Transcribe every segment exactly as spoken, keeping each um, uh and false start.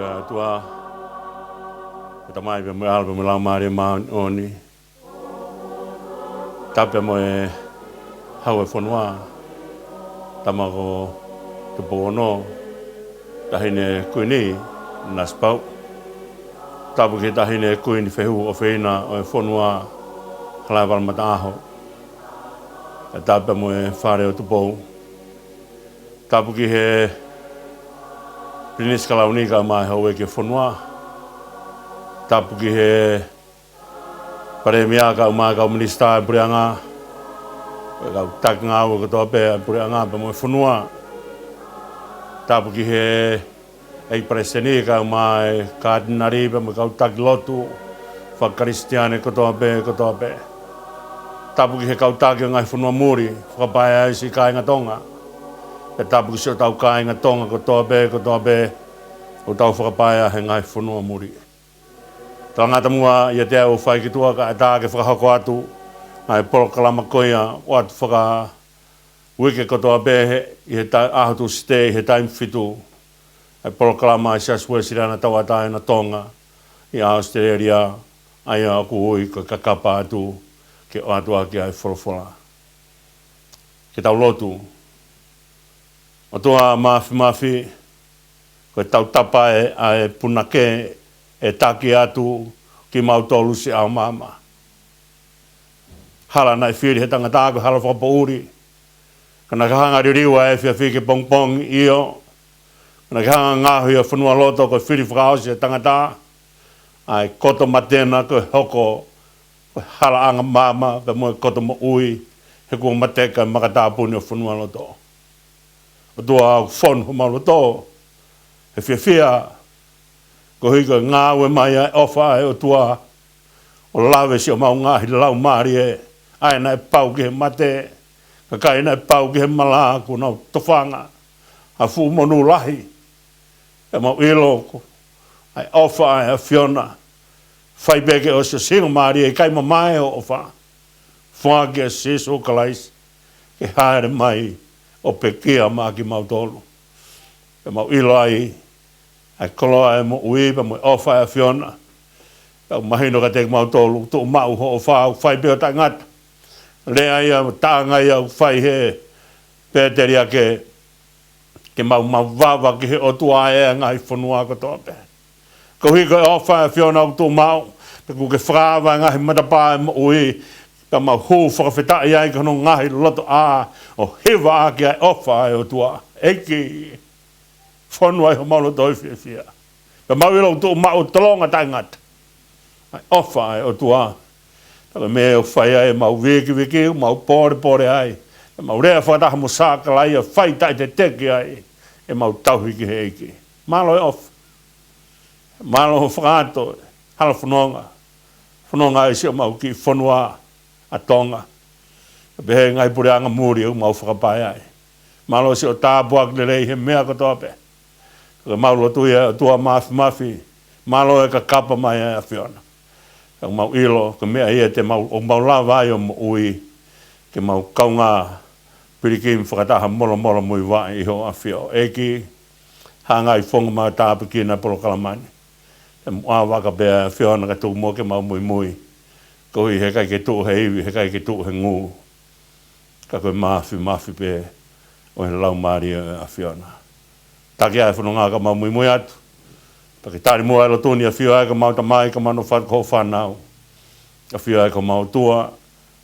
ʻOtua, ko e Tamai pea mo e ʻAlo pea mo e Laumālie Māʻoniʻoni. Tapu mo e hau e fonua, tama ko Tupou Ono, Taʻahine Kuini Nanasipauʻu. Tapu ki he Taʻahine Kuini Fehuʻofeina ʻo e fonua, Kalaevala Mataʻaho. Tapu mo e Fale ʻo Tupou. Tapu ki he Pilinisi Kalauni kae ʻumaʻā e houʻeiki e fonua. Tapu ki he Palēmia kae ʻumaʻā e kau minisitā e puleʻanga, ko e kau taki ngāue kotoa pē e puleʻanga pea mo e fonua. Tapu ki he ʻEiki Palesiteni kae ʻumaʻā e Katinali pea mo e kau taki lotu fakakalisitiane kotoa pē, kotoa pē. Tapu ki he kau taki ʻo e ngaahi fonua muli, fakapaea ai siʻi kāinga Tonga. Pea tapu ki siʻotau kāinga Tonga kotoa pē, kotoa pē, ʻoku tau fakapaea he ngaahi fonua muli. Talangata muʻa ʻiate au ʻoku fai ki tuʻa kae ʻatā ke fakahoko atu ʻa e polokalama ko ia ʻoku ʻoatu fakauike kotoa pē he, ʻi he ta-, ʻaho Tūsite, ʻi he taimi fitu. ʻA e polokalama ʻa e Siasi Uēsiliana Tauʻatāina Tonga ʻi ʻAositelēlia, ʻa ia ʻoku ui ko e Kakapa Atu, ke ʻoatu ʻaki ʻa e folofola. Ke tau lotu. ʻOtua Māfimafi, ko e tautapa ē ʻa e punake ʻe taki atu kimautolu siʻau maama. Hala naʻe fili he tangata ko e hala fakapoʻuli. Ka naʻa ke hanga ʻo liliu ʻa e efiafi ki he pongipongi, ʻio. Ka naʻa ke hanga ʻo ngaohi ʻa e fonualoto ko e fili fakaʻosi ʻa e tangata. ʻA e koto mate na ko e hoko ko e halaʻanga maama pea mo e koto moʻui, he kuo mate ʻa e makatāpuni ʻo e fonualoto. ʻOtua, ʻoku fonu homau loto he fiefia, koeʻuhi ko e ngāue mai ʻa e ʻofa ʻa e ʻOtua, ʻo lave siʻomau ngaahi laumālie, ʻa ē naʻe pau ki he mate, kakai naʻe pau ki he mala, kuo nau tofanga ʻa e fuʻu monū lahi. ʻOku mau ʻilo ko e ʻofa ʻa e ʻAfiona, fai pē ke ʻosi ʻo singamālie, ʻikai mamae hoʻo ʻofa. Foaki ʻa Sīsū Kalaisi ke hāʻele mai ʻo pekia maʻa kimautolu. ʻOku mau ʻilo ai ʻa e koloa ʻo e moʻui pea mo e ʻofa ʻa e ʻAfiona. ʻOku mahino kiate kimautolu, tuʻu maʻu hoʻo ʻofa ʻoku fai pē ʻo taʻengata. Lea ia, taʻanga ia ʻoku fai he pēteliake, ke mau mavava ki he ʻOtua ʻa e ngaahi fonua kotoa pē. Koeʻuhi ko e ʻofa ʻa e ʻAfiona ʻoku tuʻu maʻu, pea kuo ke fakaava e ngaahi matapā ʻo e moʻui, pea mau hū fakafetaʻi ai ki hono ngaahi lotoʻā, ʻo hiva ʻaki ʻa e ʻofa ʻa e ʻOtua. ʻEiki, fonu ai homau loto ʻi he fiefia. Pea mau ʻilo ʻoku tuʻu maʻu ʻo tolonga taʻengata ʻa e ʻofa ʻa e ʻOtua. Pea ko e meʻa ʻoku fai ai ʻemau vikiviki, ʻemau pōlepole ai, ʻemau lea fakataha mo Sakalaia, fai taʻeteteki ai ʻemau tauhi ki he ʻEiki. Mālō e ʻofa. Mālō hoʻo fakaʻatā e hala fononga, fononga ai siʻomau kiʻi fonua ʻa Tonga. Pea pehē ngaahi puleʻanga muli ʻoku mau fakapaea ai. Mālō siʻo tāpuaki lelei he meʻa kotoa pē. Ko ʻemau lotu ia, ʻOtua Māfimafi, mālō e kakapa mai ʻa e ʻAfiona. ʻOku mau ʻilo ko e meʻa ia te mau, ʻoku mau lava ai ʻo moʻui, ke mau kaungā pilikimi fakataha, molomolomuivaʻe ʻi hoʻo ʻafio. ʻEiki, hanga ʻo fofonga mai ʻo tāpuekina e polokalama ni. Ke muʻa vaka pē ʻa e ʻAfiona kae tuku muʻa ke mau muimui. Koeʻuhi he ʻikai ke tuʻu he ivi, he ʻikai ke tuʻu he ngū, ka ko e māfimafi pē ʻo e Laumālie ʻo e ʻAfiona. Taki ʻa e fononga ka mau muimui atu. Pea ke tali muʻa e lotu ni, ʻAfio ʻa e ka mau tamai, ka mau nofo atu ko hoʻo fānau. ʻAfio ʻa e ka mau ʻOtua,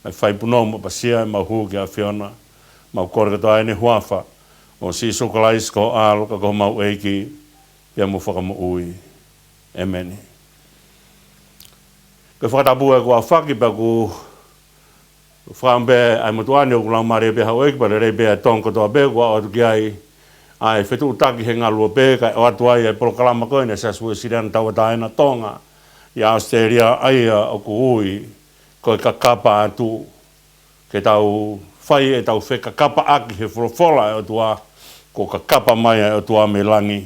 ʻa e fai punou mo ʻapasia ʻemau hū ki he ʻAfiona. Mau kole kotoa ʻi he huafa ʻo Sīsū Kalaisi ko ho ʻAlo ka ko homau ʻEiki pea mo Fakamoʻui. ʻĒmeni. Ko e fakatapu ē kuo ʻafaki pea ʻoku fakaʻamu pē ʻa e motuʻa ni ʻoku laumālie pē houʻeiki pea lelei pē ʻa e Tonga kotoa pē kuo ʻoatu ki ai ʻa e fetuʻutaki he ngaluope kae ʻoatu ai ʻa e polokalama ko eni ʻa e Siasi Uēsiliana Tauʻatāina Tonga ʻi ʻAositelēlia, ʻa ia ʻoku ui ko e Kakapa Atu. Ke tau fai ʻetau fekakapaʻaki he folofola ʻa e ʻOtua, kuo kakapa mai ʻa e ʻOtua mei langi,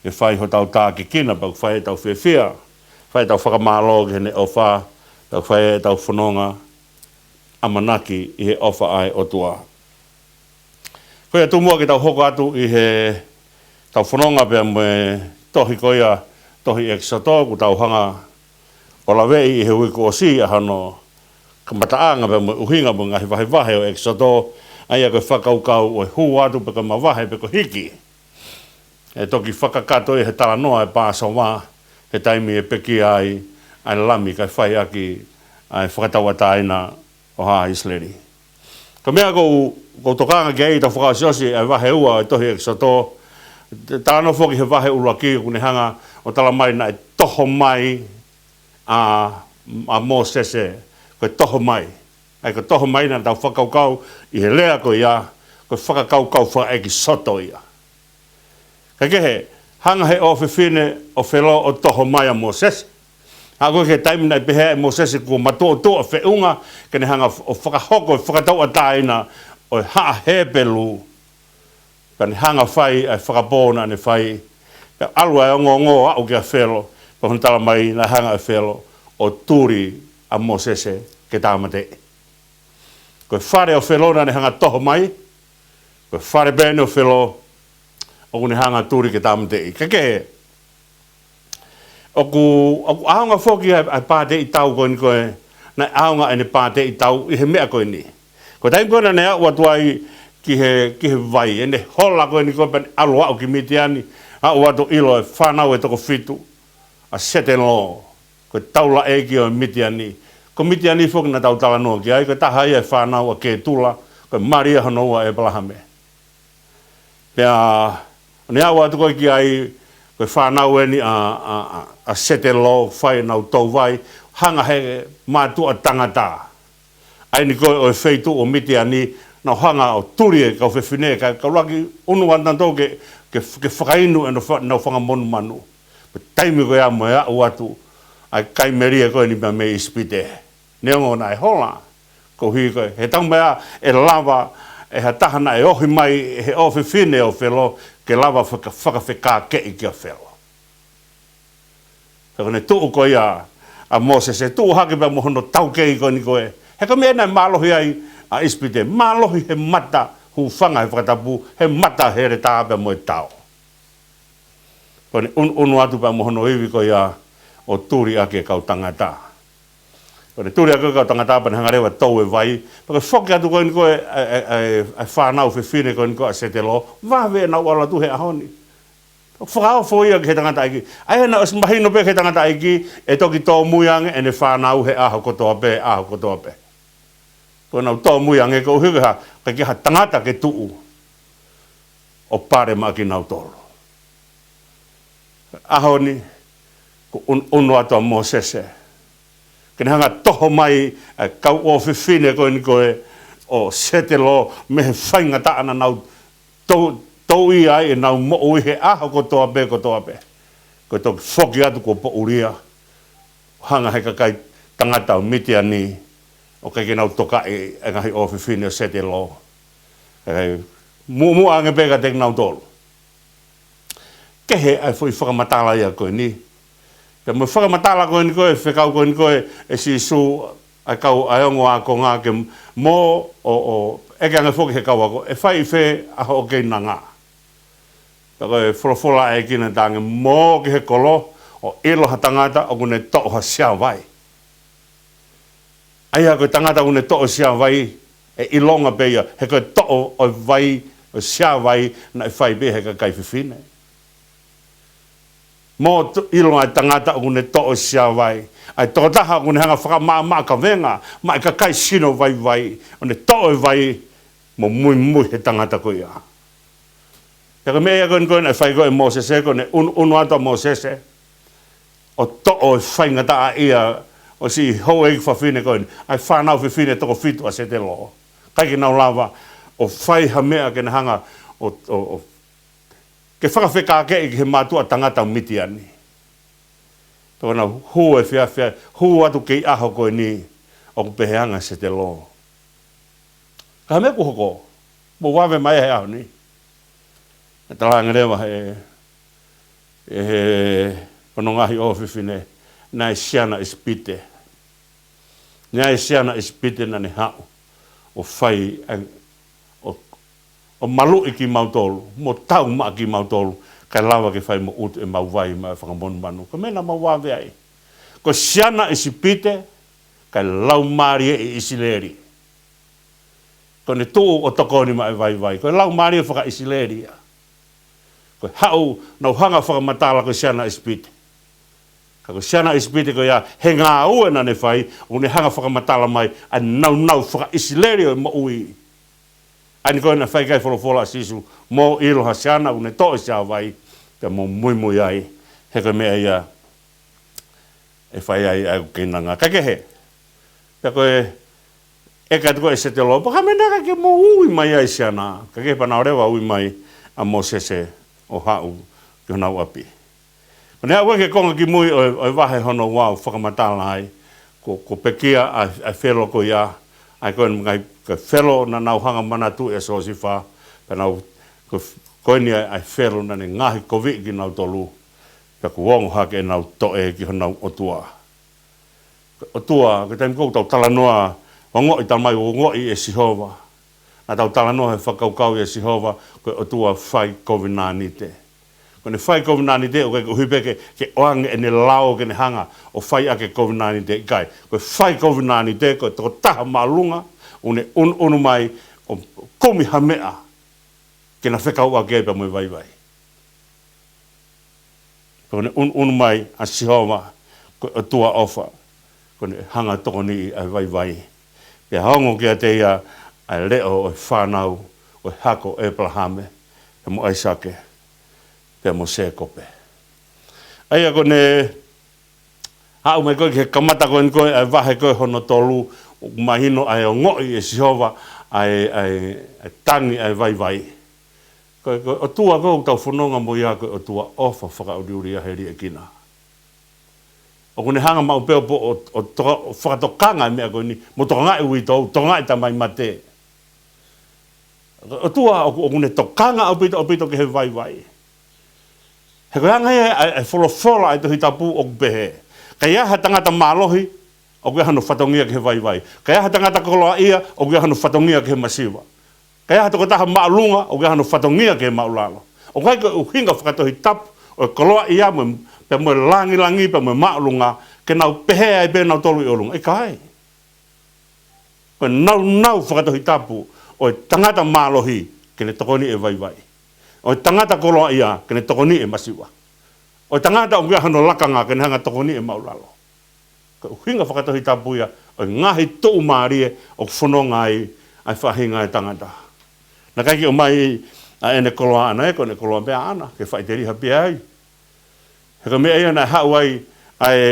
ke fai hotau tākiekina, pea ʻoku fai ʻetau fiefia, fai ʻetau fakamālō ki heʻene ʻofa, pea ʻoku fai ʻetau fononga ʻamanaki ʻi he ʻofa ʻa e ʻOtua. Ko ia, tuʻu muʻa ke tau hoko atu ʻi heʻetau fononga pea mo e tohi ko ia, tohi ʻEkisoto, kuo tau hanga ʻo laveʻi ʻi he uike kuo ʻosi ʻa hono kamataʻanga pea mo e ʻuhinga mo e ngaahi vahevahe ʻo ʻEkisoto, ʻa ia ko e fakakaukau ʻo e hū atu pe ko e mavahe pe ko e hiki. ʻE toki fakakakato ʻi he talanoa ʻo e Pāsova, he taimi ʻe pekia ai ʻa e lami kae fai ʻaki ʻa e fakatauʻatāina ʻo haʻa ʻIsileli. Ko e meʻa ʻoku ou, ʻoku ou tokanga ki ai ʻi heʻetau fakaʻosiʻosi ʻa e vahe ua ʻo e tohi ʻEkisoto, talanoa foki he vahe ʻuluaki ʻoku ne hanga ʻo talamai naʻe toho mai ʻa, ʻa Mōsese, ko e toho mai. ʻA ia ko e toho mai naʻa tau fakakaukau ʻi he lea ko ia, ko e fakakaukau fakaʻekisoto ia. Kae kehe, hanga he ʻofefine ʻo Felo ʻo toho mai ʻa Mōsese. Aʻu ki he taimi naʻe pehē ai ʻe Mōsese kuo matuʻotuʻa feʻunga ke ne hanga ʻo fakahoko e fakatauʻatāina ʻo e haʻa Hepelū. Pea ne hanga fai ʻa e fakapō naʻa ne fai. Pea ʻalu ʻa e ongoongo ʻo aʻu kia Felo, pea hono talamai naʻe hanga ʻe Felo ʻo tuli ʻa Mōsese ke tāmateʻi. Ko e fale ʻo Felo naʻa ne hanga toho mai, ko e fale pē ʻeni ʻo Felo ʻoku ne hanga tuli ke tāmateʻi. Kae kehe, ʻoku, ʻoku ʻaonga foki ʻa e, ʻa e pāteʻi tau ko eni ko ē, naʻe ʻaonga ʻene pāteʻi tau ʻi he meʻa ko eni. Ko e taimi ko ē naʻa ne aʻu atu ai ki he, ki he vai, ʻene hola ko eni ko ē pea ne ʻalu ʻo aʻu ki Mitiani, aʻu atu ʻo ʻilo e fānau ʻe toko fitu ʻa Setelo, ko e taulaʻeiki ʻo Mitiani. Ko Mitiani foki naʻa tau talanoa ki ai, ko e taha ia e fānau ʻa Kētula, ko e mali ia hono ua ʻo ʻĒpalahame. Pea ne aʻu atu ko ē ki ai, ko e fānau ʻeni ʻa, ʻa, ʻa, ʻa Setelo, fai ʻenau tou vai, hanga he mātuʻa tangata ʻa eni ko ē ʻo e feituʻu ʻo Mitiani, nau hanga ʻo tuli e kau fefine, ka, ka ʻuluaki ʻunu ʻa nautolu ke, ke, ke fakainu ʻenau fa-, ʻenau fanga monumanu. Pea taimi ko ia mo e aʻu atu ʻa e kai melie ko eni pea mei ʻIsipite. Neongo naʻe hola, koeʻuhi ko e, he taumuʻa ʻe lava ʻe ha taha naʻe ohi mai he ʻofefine ʻo Felo, ke lava faka-, fakafekākeʻi kia Felo. Pea ko ʻene tuʻu ko ia ʻa Mōsese, tuʻu hake pea mo hono taukei ko eni ko ē. He ko e meʻa naʻe mālohi ai ʻa ʻIsipite, mālohi he mata, hūfanga he fakatapu, he mata heletā pea mo e tao. Ko ʻene ʻunu, ʻunu atu pea mo hono ivi ko ia ʻo tuli ʻaki e kau tangata. Ko ʻene tuli ʻaki e kau tangata pea ne hanga leva ʻo tou e vai. Pea ko e foki atu ko eni ko ē ʻa e, ʻa e, ʻa e, ʻa e fānau fefine ko eni ko ē ʻa Setelo, vave ʻenau ʻalu atu he ʻaho ni. Fakaofo ia ki he tangataʻeiki. ʻA ia naʻe ʻosi mahino pē ki he tangataʻeiki, ʻe toki tōmui ange ʻene fānau he ʻaho kotoa pē, ʻaho kotoa pē. Ko ʻenau tōmui ange koeʻuhi ko e hā, ʻikai ke ʻi ai ha tangata ke tuʻu ʻo pale maʻa kinautolu. ʻAho ni, kuo ʻun-, ʻunu atu ʻa Mōsese ke ne hanga ʻo toho mai ʻa e kau ʻofefine ko eni ko ē ʻo Setelo mei he faingataʻa naʻa nau tou-, touʻi ai ʻenau moʻui he ʻaho kotoa pē, kotoa pē. Ko e toki foki atu kuo poʻulia, hanga he kakai tangata ʻo Mitiani ʻo ʻikai ke nau tokaʻi e ngaahi ʻofefine ʻo Setelo. ʻE, muʻomuʻa ange pē kiate kinautolu. Kehe ʻa e foʻi fakamatala ia ko eni. Pea mo e fakamatala ko eni ko ē, fekau ko eni ko ē ʻe Sīsū ʻa e kau, ʻa e ongo ākonga ke mō ʻo, ʻo ʻeke ange foki he kau ako, ʻe fai ʻi fē ʻa hoʻo keinanga? Pea ko e folofola ʻa e ʻEiki naʻe talaange, mō ki he kolo ʻo ʻilo ha tangata ʻoku ne toʻo ha sea vai. ʻA ia ko e tangata ʻoku ne toʻo e sea vai, ʻe ʻilonga pē ia, he ko e toʻo ʻo e vai, ʻo e sea vai, naʻe fai pē he kakai fefine. Mō to-, ʻilo ʻa e tangata ʻoku ne toʻo e sea vai, ʻa e tokotaha ʻoku ne hanga ʻo fakamaʻamaʻa kavenga maʻa e kakai sino vaivai, ʻo ne toʻo e vai mo muimui he tangata ko ia. Pea ko e meʻa ia ko eni ko ē naʻe fai ko ē ʻe Mōsese, ko ʻene ʻunu, ʻunu atu ʻa Mōsese ʻo toʻo e faingataʻaʻia ʻo e siʻi houʻeiki fafine ko eni, ʻa e fānau fefine toko fitu ʻa Setelo. ʻIkai ke nau lava ʻo fai ha meʻa ke ne hanga ʻo, ʻo, ʻo, ke fakafekākeʻi ki he mātuʻa tangata ʻo Mitiani. Pea ko ʻenau hū he efiafi, hū atu ki he ʻaho ko eni ʻoku pehē ange ʻa Setelo. Ka ko e meʻa kuo hoko, kuo vave mai he ʻaho ni. Naʻe talaange leva ʻe he, ʻe he, hono ngaahi ʻofefine, naʻe siana ʻIsipite. Naʻe siana ʻIsipite naʻa ne haʻu ʻo fai, ʻo, ʻo maluʻi kimautolu, mo tau maʻa kimautolu, kae lava ke fai mo ʻutu ʻemau vai maʻa e fanga monumanu. Ko e meʻa naʻa mau vave ai. Ko e siana ʻIsipite, kae laumālie ʻi ʻIsileli. Ko ʻene tuʻu ʻo tokoni maʻa e vaivai. Ko e laumālie fakaʻIsileli ia. Ko e haʻu, nau hanga fakamatala ko e siana ʻIsipite. Ka ko e siana ʻIsipite ko ia, he ngāue naʻa ne fai, ʻoku ne hanga fakamatala mai ʻa e naunau fakaʻIsileli ʻo e moʻui. ʻA eni ko ē naʻe fai ki ai e folofola ʻa Sīsū, mou ʻilo ha siana ʻoku ne toʻo e siavai, pea mou muimui ai, he ko e meʻa ia ʻe fai ai ʻa ʻeku keinanga. Kae kehe, pea ko e ʻeke atu ko ē ʻe Setelo, pea ka mena ka ke mou ui mai ai e siana, kae kehe pea nau leva ui mai ʻa Mōsese ʻo haʻu ki honau ʻapi. Ko ʻene aʻu ki he konga kimui ʻo e, ʻo e vahe hono ua ʻoku fakamatala ai, ko, ko e pekia ʻa, ʻa e Felo ko ia, ʻa ia ko e ngaahi, ko e Felo naʻa nau hanga manatuʻi ʻa Siosifa, pea nau, ko, ko eni ʻa e, ʻa e Felo naʻa ne ngaohikoviʻi kinautolu, pea kuo ongo hake ʻenau toʻe ki honau ʻOtua. Ko e ʻOtua, ko e taimi ko ē ʻoku tau talanoa, ongoʻi tamai, ongoʻi ʻe Sihova. Naʻa tau talanoa he fakakaukau ʻia Sihova, ko e ʻOtua fai kovinānite. Ko ʻene fai kovinānite, ʻoku ʻikai ke ʻuhi pē ke, ke ʻoange ʻene lao ke ne hanga ʻo fai ʻaki e kovinānite, ʻikai. Ko e fai kovinānite, ko e tokotaha māʻolunga, ʻoku ne ʻunuʻunu mai, ʻo kumi ha meʻa, ke na fekauʻaki ai pea mo e vaivai. Pea ko ʻene ʻunuʻunu mai ʻa Sihova, ko e ʻOtua ʻofa, ko ʻene hanga tokoniʻi ʻa e vaivai. Pea ongo kiate ia ʻa e leʻo ʻo e fānau, ʻo e hako ʻo ʻĒpalahame, pea mo ʻAisake, pea mo Sēkope. ʻA ia ko ʻene haʻu mai ko ē ki he kamata ko eni ko ē ʻa e vahe ko ē hono tolu, ʻoku mahino ʻa e ongoʻi ʻe Sihova ʻa e, ʻa e, ʻa e tangi ʻa e vaivai. Ko e, ko e ʻOtua ko ē ʻoku tau fononga mo ia ko e ʻOtua ʻofa fakaʻuliʻuli ia he liʻekina. ʻOku ne hanga maʻu pē ʻo, ʻo, ʻo toka-, ʻo fakatokanga e meʻa ko eni, mo tokangaʻi uitou, tokangaʻi tamai mate. ʻOtua ʻoku, ʻoku ne tokanga ʻaupito, ʻaupito ki he vaivai. He ko e anga ia ʻa e, ʻa e folofola ʻa e Tohi Tapu ʻoku pehē. Ka ʻi ai ha tangata mālohi, ʻoku ʻi ai hano fatongia ki he vaivai. Ka ʻi ai ha tangata koloaʻia, ʻoku ʻi ai hano fatongia ki he masiva. Ka ʻi ai ha tokotaha māʻolunga, ʻoku ʻi ai hano fatongia ki he māʻulalo. ʻOku ʻikai ko e ʻuhinga fakatohitapu ʻo e koloaʻia mo, pea mo e langilangi, pea mo e māʻolunga, ke nau pehē ai pē nautolu ʻi ʻolunga. ʻIkai. Ko e naunau fakatohi tapu ʻo e tangata mālohi ke ne tokoniʻi e vaivai. ʻO e tangata koloaʻia ke ne tokoniʻi e masiva. ʻO e tangata ʻoku ʻi ai hano lakanga ke ne hanga tokoniʻi e māʻulalo. Ko e ʻuhinga fakatohi tapu ia ʻo e ngaahi tuʻumālie ʻoku fononga ai ʻa e faʻahinga e tangata. Naʻe ʻikai ke ʻomai ʻa ʻene koloa ʻaʻana, ē, ko ʻene koloa pē ʻaʻana, ke faʻiteliha pē ai. He ko e meʻa ia naʻe haʻu ai ʻa e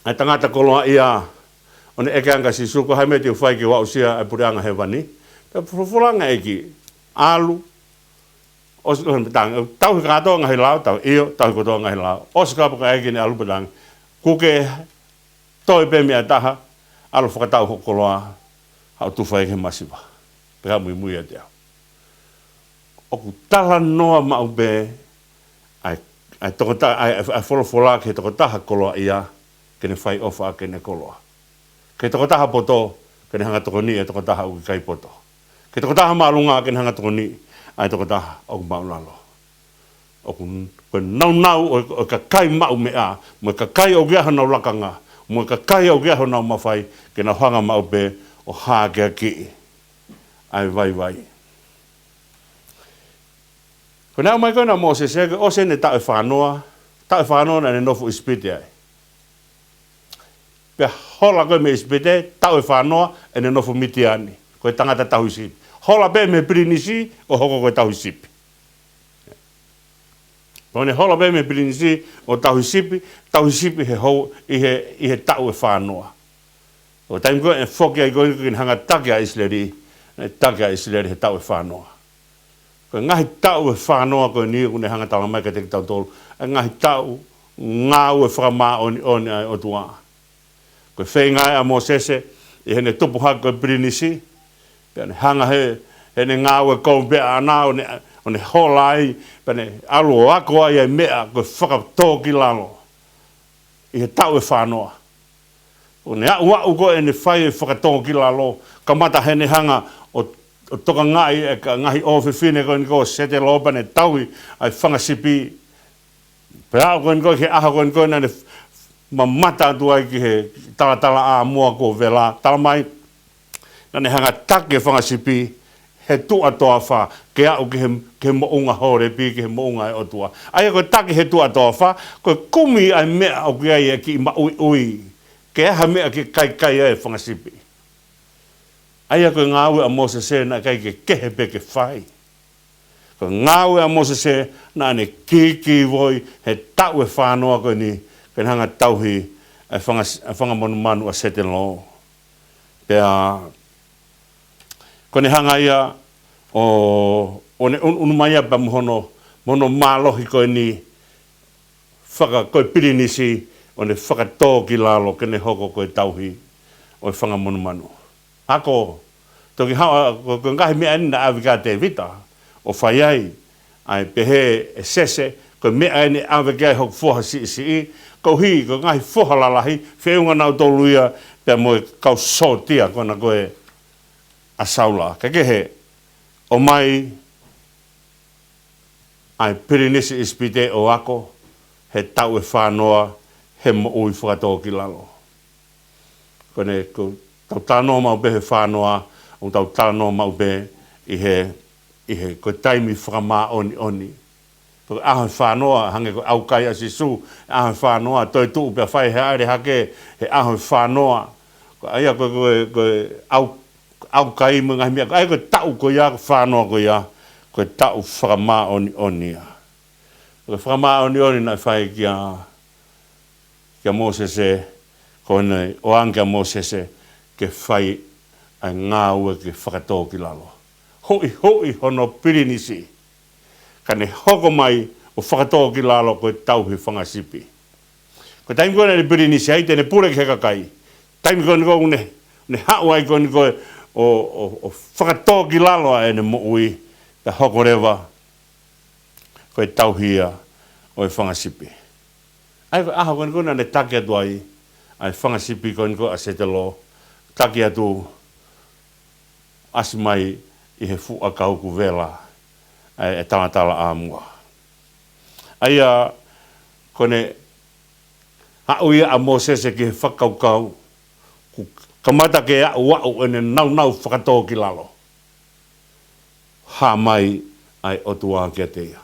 ʻa e tangata koloaʻia, ʻo ne ʻeke ange kia Sīsū, ko e hā e meʻa te u fai ke u aʻusia ʻa e puleʻanga hēvani. Pea folofola ange ʻEiki, ʻalu, ʻosi, ʻosi pē tangi, tauhi kātoa ngaahi lao, tau, ʻio, tauhi kotoa ngaahi lao. ʻOsi kātoa ʻEiki ʻene ʻalu pē tangi. Kuo ke toe pē meʻa ʻe taha, ʻalu ʻo fakatau hoʻo koloa, haʻu ʻo tufa ia ki he masiva. Pea muimui ʻiate au. ʻOku talanoa maʻu pē, ʻa e, ʻa e tokota-, ʻa e, ʻa e folofola ki he tokotaha koloaʻia, ke ne fai ʻofa ʻaki ʻene koloa. Ki he tokotaha poto, ke ne hanga tokoniʻi e tokotaha ʻoku ʻikai poto. Ki he tokotaha māʻolunga, ke ne hanga tokoniʻi ʻa e tokotaha ʻoku māʻulalo. ʻOku, ko e naunau ʻo, ʻo e kakai maʻu meʻa, mo e kakai ʻoku ʻi ai honau lakanga, mo e kakai ʻoku ʻi ai honau mafai, ke nau hanga maʻu pē ʻo hākeakiʻi ʻa e vaivai. Ko ʻene aʻu mai ko ena ʻa Mōsese, ke ʻosi ʻene taʻu ʻe fāngofulu, taʻu ʻe fāngofulu naʻa ne nofo ʻIsipite ai. Pea hola ko ē mei ʻIsipite, taʻu ʻe fāngofulu ʻene nofo Mitiani, ko e tangata tauhi sipi. Hola pē mei he pilinisi, ʻo hoko ko e tauhi sipi. Ko ʻene hola pē mei he pilinisi, ʻo tauhi sipi, tauhi sipi he hou, ʻi he, ʻi he taʻu ʻe fāngofulu. Ko e taimi ko ē ʻe foki ai ko ē ke ne hanga taki ʻa ʻIsileli, ʻe taki ʻa ʻIsileli he taʻu ʻe fāngofulu. Ko e ngaahi taʻu ʻe fāngofulu ko eni ʻoku ne hanga tala mai kiate kitautolu, ʻa e ngaahi taʻu ngāue fakamāʻoniʻoni ʻa e ʻOtua. Ko e feinga ʻa Mōsese, ʻi heʻene tupu hake ko e pilinisi, pea ne hanga he, heʻene ngāue kou pea ʻana, ʻo ne, ʻo ne hola ai, pea ne ʻalu ʻo ako ai ʻa e meʻa ko e fakatōkilalo. ʻI he taʻu ʻe fāngofulu. ʻO ne aʻu, aʻu ko ē ʻene fai e fakatōkilalo, kamata heʻene hanga ʻo, ʻo tokangaʻi e ka-, ngaahi ʻofefine ko eni ko ē ʻo Setelo pea ne tauhi ʻa e fanga sipi. Pea aʻu ko eni ko ē ki he ʻaho ko eni ko ē naʻa ne mamata atu ai ki he talatalaʻāmoa ko Vela, talamai naʻa ne hanga ʻo taki e fanga sipi he tuʻa toafa ke aʻu ki he, ki he moʻunga Holepi, ki he moʻunga ʻo e ʻOtua. ʻA ia ko e taki he tuʻa toafa, ko e kumi ʻa e meʻa ʻoku ʻi ai e kiʻi maʻuiʻui, ke ʻi ai ha meʻa ke kaikai ai e fanga sipi. ʻA ia ko e ngāue ʻa Mōsese naʻe ʻikai ke kehe pē ke fai. Ko e ngāue ʻa Mōsese naʻa ne kīkīvoi he taʻu ʻe fānoa ko eni, ke ne hanga ʻo tauhi e fanga, e fanga monumanu ʻa Setelo. Pea ko ʻene hanga ia ʻo, ʻo ne unu, unu mai ia pea mo hono, mo hono mālohi ko eni faka-, ko e pilinisi, ʻo ne fakatōkilalo ke ne hoko ko e tauhi ʻo e fanga monumanu. Ako, toki haʻu, ko, ko e ngaahi meʻa eni naʻe ʻave ki ai ʻa Tēvita ʻo fai ai, ʻa e pehē ʻe Sese, ko e meʻa eni ʻave ki ai hoku foha siʻisiʻi, koeʻuhi ko e ngaahi foha lalahi, feʻunga nautolu ia pea mo e kau sōtia ko ena ko ē ʻa Saula. Kae kehe, ʻomai ʻa e pilinisi ʻIsipite ʻo ako he taʻu ʻe fānoa he moʻui fakatōkilalo. Ko ʻene, ko ʻetau talanoa maʻu pē he fānoa, ʻoku tau talanoa maʻu pē ʻi he, ʻi he, ko e taimi fakamāʻoniʻoni. Ko e ʻaho ʻe fānoa, hangē ko e ʻaukai ʻa Sīsū, ʻaho ʻe fānoa, toe tuʻu pea fai he ʻalu hake, he ʻaho ʻe fānoa. Ko ia ko e, ko e, ko e ʻau-, ʻaukai mo e ngaahi meʻa, ʻa ia ko e taʻu ko ia, ko e fānoa ko ia, ko e taʻu fakamāʻoniʻoni ia. Ko e fakamāʻoniʻoni naʻe fai kia, kia Mōsese, ko ʻene ʻoange kia Mōsese ke fai ʻa e ngāue ke fakatōkilalo. Huʻihuʻi hono pilinisi, ka ne hoko mai ʻo fakatōkilalo ko e tauhi fanga sipi. Ko e taimi ko ē naʻa ne pilinisi ai, te ne pule ki he kakai. Taimi ko eni ko ē ʻoku ne, ne haʻu ai ko eni ko ē ʻo, ʻo, ʻo fakatōkilalo ʻa ʻene moʻui, ka hoko leva ko e tauhi ia ʻo e fanga sipi. ʻA ia ko e ʻaho ko eni ko ē naʻa ne taki atu ai ʻa e fanga sipi ko eni ko ē ʻa Setelo, taki atu, ʻasi mai ʻi he fuʻu ʻakau ko Vela, ʻa e, e talatalaʻāmoa. ʻA ia ko ʻene haʻu ia ʻa Mōsese ki he fakakaukau, kuo kamata ke aʻuaʻu ʻene naunau fakatōkilalo, hā mai ʻa e ʻOtua kiate ia.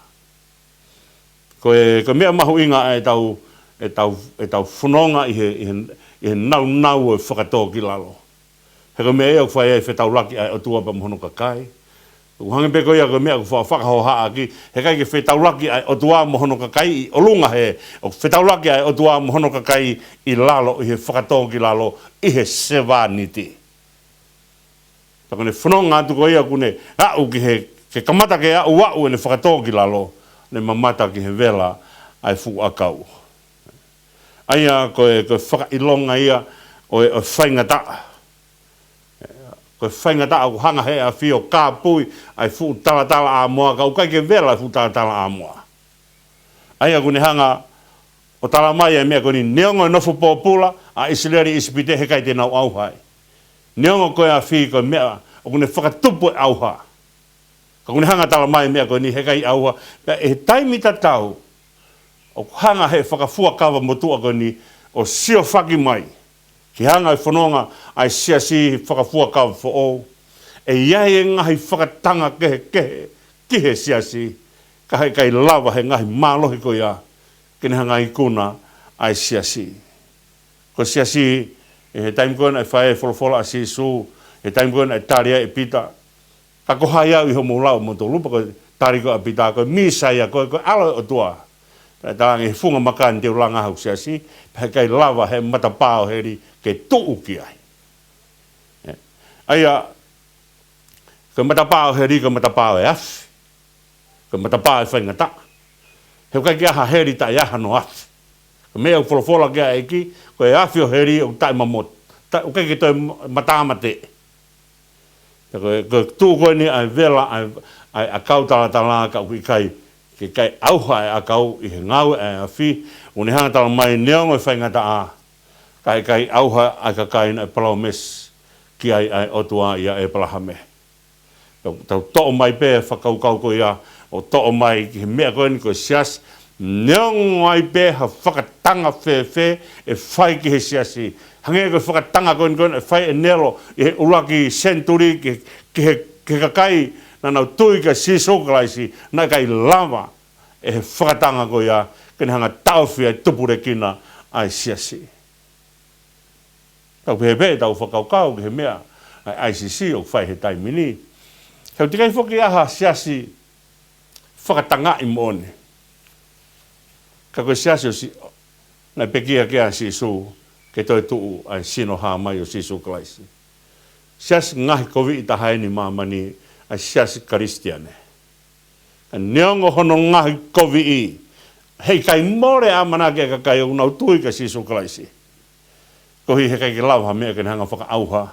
Ko e, ko e meʻa mahuʻinga ʻa ʻetau, ʻetau, ʻetau fononga ʻi he, ʻi he, ʻi he naunau ʻo e fakatōkilalo. He ko e meʻa ia ʻoku fai ai e fetaulaki ʻa e ʻOtua pea mo hono kakai. ʻOku hangē pē ko ia ko e meʻa ʻoku fa-, fakahohaʻaki, he ʻikai ke fetaulaki ʻa e ʻOtua mo hono kakai ʻi ʻolunga, he ʻoku fetaulaki ʻa e ʻOtua mo hono kakai ʻi lalo ʻi he fakatōkilalo ʻi he sevāniti. Pea ko ʻene fononga atu ko ia kuo ne aʻu ki he, ke kamata ke aʻuaʻu ʻene fakatōkilalo, ne mamata ki he vela ʻa e fuʻu ʻakau. ʻA ia ko e, ko e fakaʻilonga ia ʻo e, ʻo e faingataʻa. Ko e faingataʻa ʻoku hanga he ʻafi ʻo kāpui ʻa e fuʻu talatalaʻāmoa, ka ʻoku ʻikai ke vela e fuʻu talatalaʻāmoa. ʻA ia kuo ne hanga ʻo talamai ʻa e meʻa ko eni, neongo e nofo pōpula ʻa ʻIsileli ʻi ʻIsipite, he ʻikai te nau ʻauha ai. Neongo ko e ʻafi ko e meʻa ʻoku ne fakatupu e ʻauha, ka kuo ne hanga ʻo talamai e meʻa ko eni, he ʻikai ʻauha. Pea ʻi he taimi tatau, ʻoku hanga he fakafuakava motuʻa ko eni ʻo siofaki mai ke hanga ʻo fononga ʻa e siasi fakafuakava foʻou. ʻE ʻi ai e ngaahi fakatanga kehekehe ki he siasi, ka he ʻikai lava he ngaahi mālohi ko ia ke ne hanga ʻo ikuna ʻa e siasi. Ko e siasi, ʻi he taimi ko ē naʻe fai e folofola ʻa Sīsū, he taimi ko ē naʻe tali ai ʻe Pita, ka ko hai au ʻi hoʻomou lau ʻomoutolu? Pea ko e tali ko ē ʻa Pita, ko e Mīsaia, ko e, ko e ʻAlo ʻo e ʻOtua. Pea talaange, he funga maka ni te u langa ai hoku siasi, pea he ʻikai lava he matapā ʻo heli ke tuʻu ki ai. ʻE. ʻA ia, ko e matapā ʻo heli, ko e matapā ʻo e afi. Ko e matapā ʻo e faingataʻa. He ʻoku ʻikai ke ʻi ai ha heli taʻe ʻi ai hano afi. Ko e meʻa ʻoku folofola ki ai e ʻEiki, ko e afi ʻo heli ʻoku taʻemamotu. Ta-, ʻoku ʻikai ke toe matāmate. Pea ko e, ko e tuʻu ko eni ʻa e vela ʻa e, ʻa e ʻakau talatala, ka ʻoku ʻikai, ke ʻikai ʻauha e ʻakau ʻi he ngāue ʻa e afi, ʻoku ne hanga ʻo talamai neongo e faingataʻa, ka ʻe ʻikai ʻauha ʻa e kakai naʻe palōmesi ki ai ʻa e ʻOtua ʻia ʻĒpalahame. Tau, tau toʻo mai pē fakakaukau ko ia, ʻo toʻo mai ki he meʻa ko eni ko e siasi, neongo ai pē ha fakatanga fēfē ʻe fai ki he siasi. Hangē ko e fakatanga ko eni ko eni ʻe fai ʻe Nelo ʻi he ʻuluaki senituli ki, ki he, ki he kakai naʻa nau tui kia Sīsū Kalaisi, naʻe ʻikai lava ʻe he fakatanga ko ia ke ne hanga taʻofi ai tupulekina ʻa e siasi. Tau pehē pē, tau fakakaukau ki he meʻa ʻa e I C C ʻoku fai he taimi ni. He ʻoku ʻikai foki ʻi ai ha siasi fakatangaʻi moʻoni. Ka ko e siasi ʻo Sī-, naʻe pekia ki ai ʻa Sīsū ke toe tuʻu ʻa e sino hā mai ʻo Sīsū Kalaisi. Siasi ngaahi koviʻi taha eni ʻi māmani, ʻa e siasi Kalisitiane. Ka neongo hono ngaahi koviʻi, heʻikai mole ʻamanaki ʻa e kakai ʻoku nau tui kia Sīsū Kalaisi. Koeʻuhi he ʻikai ke lava ha meʻa ke ne hanga fakaʻauha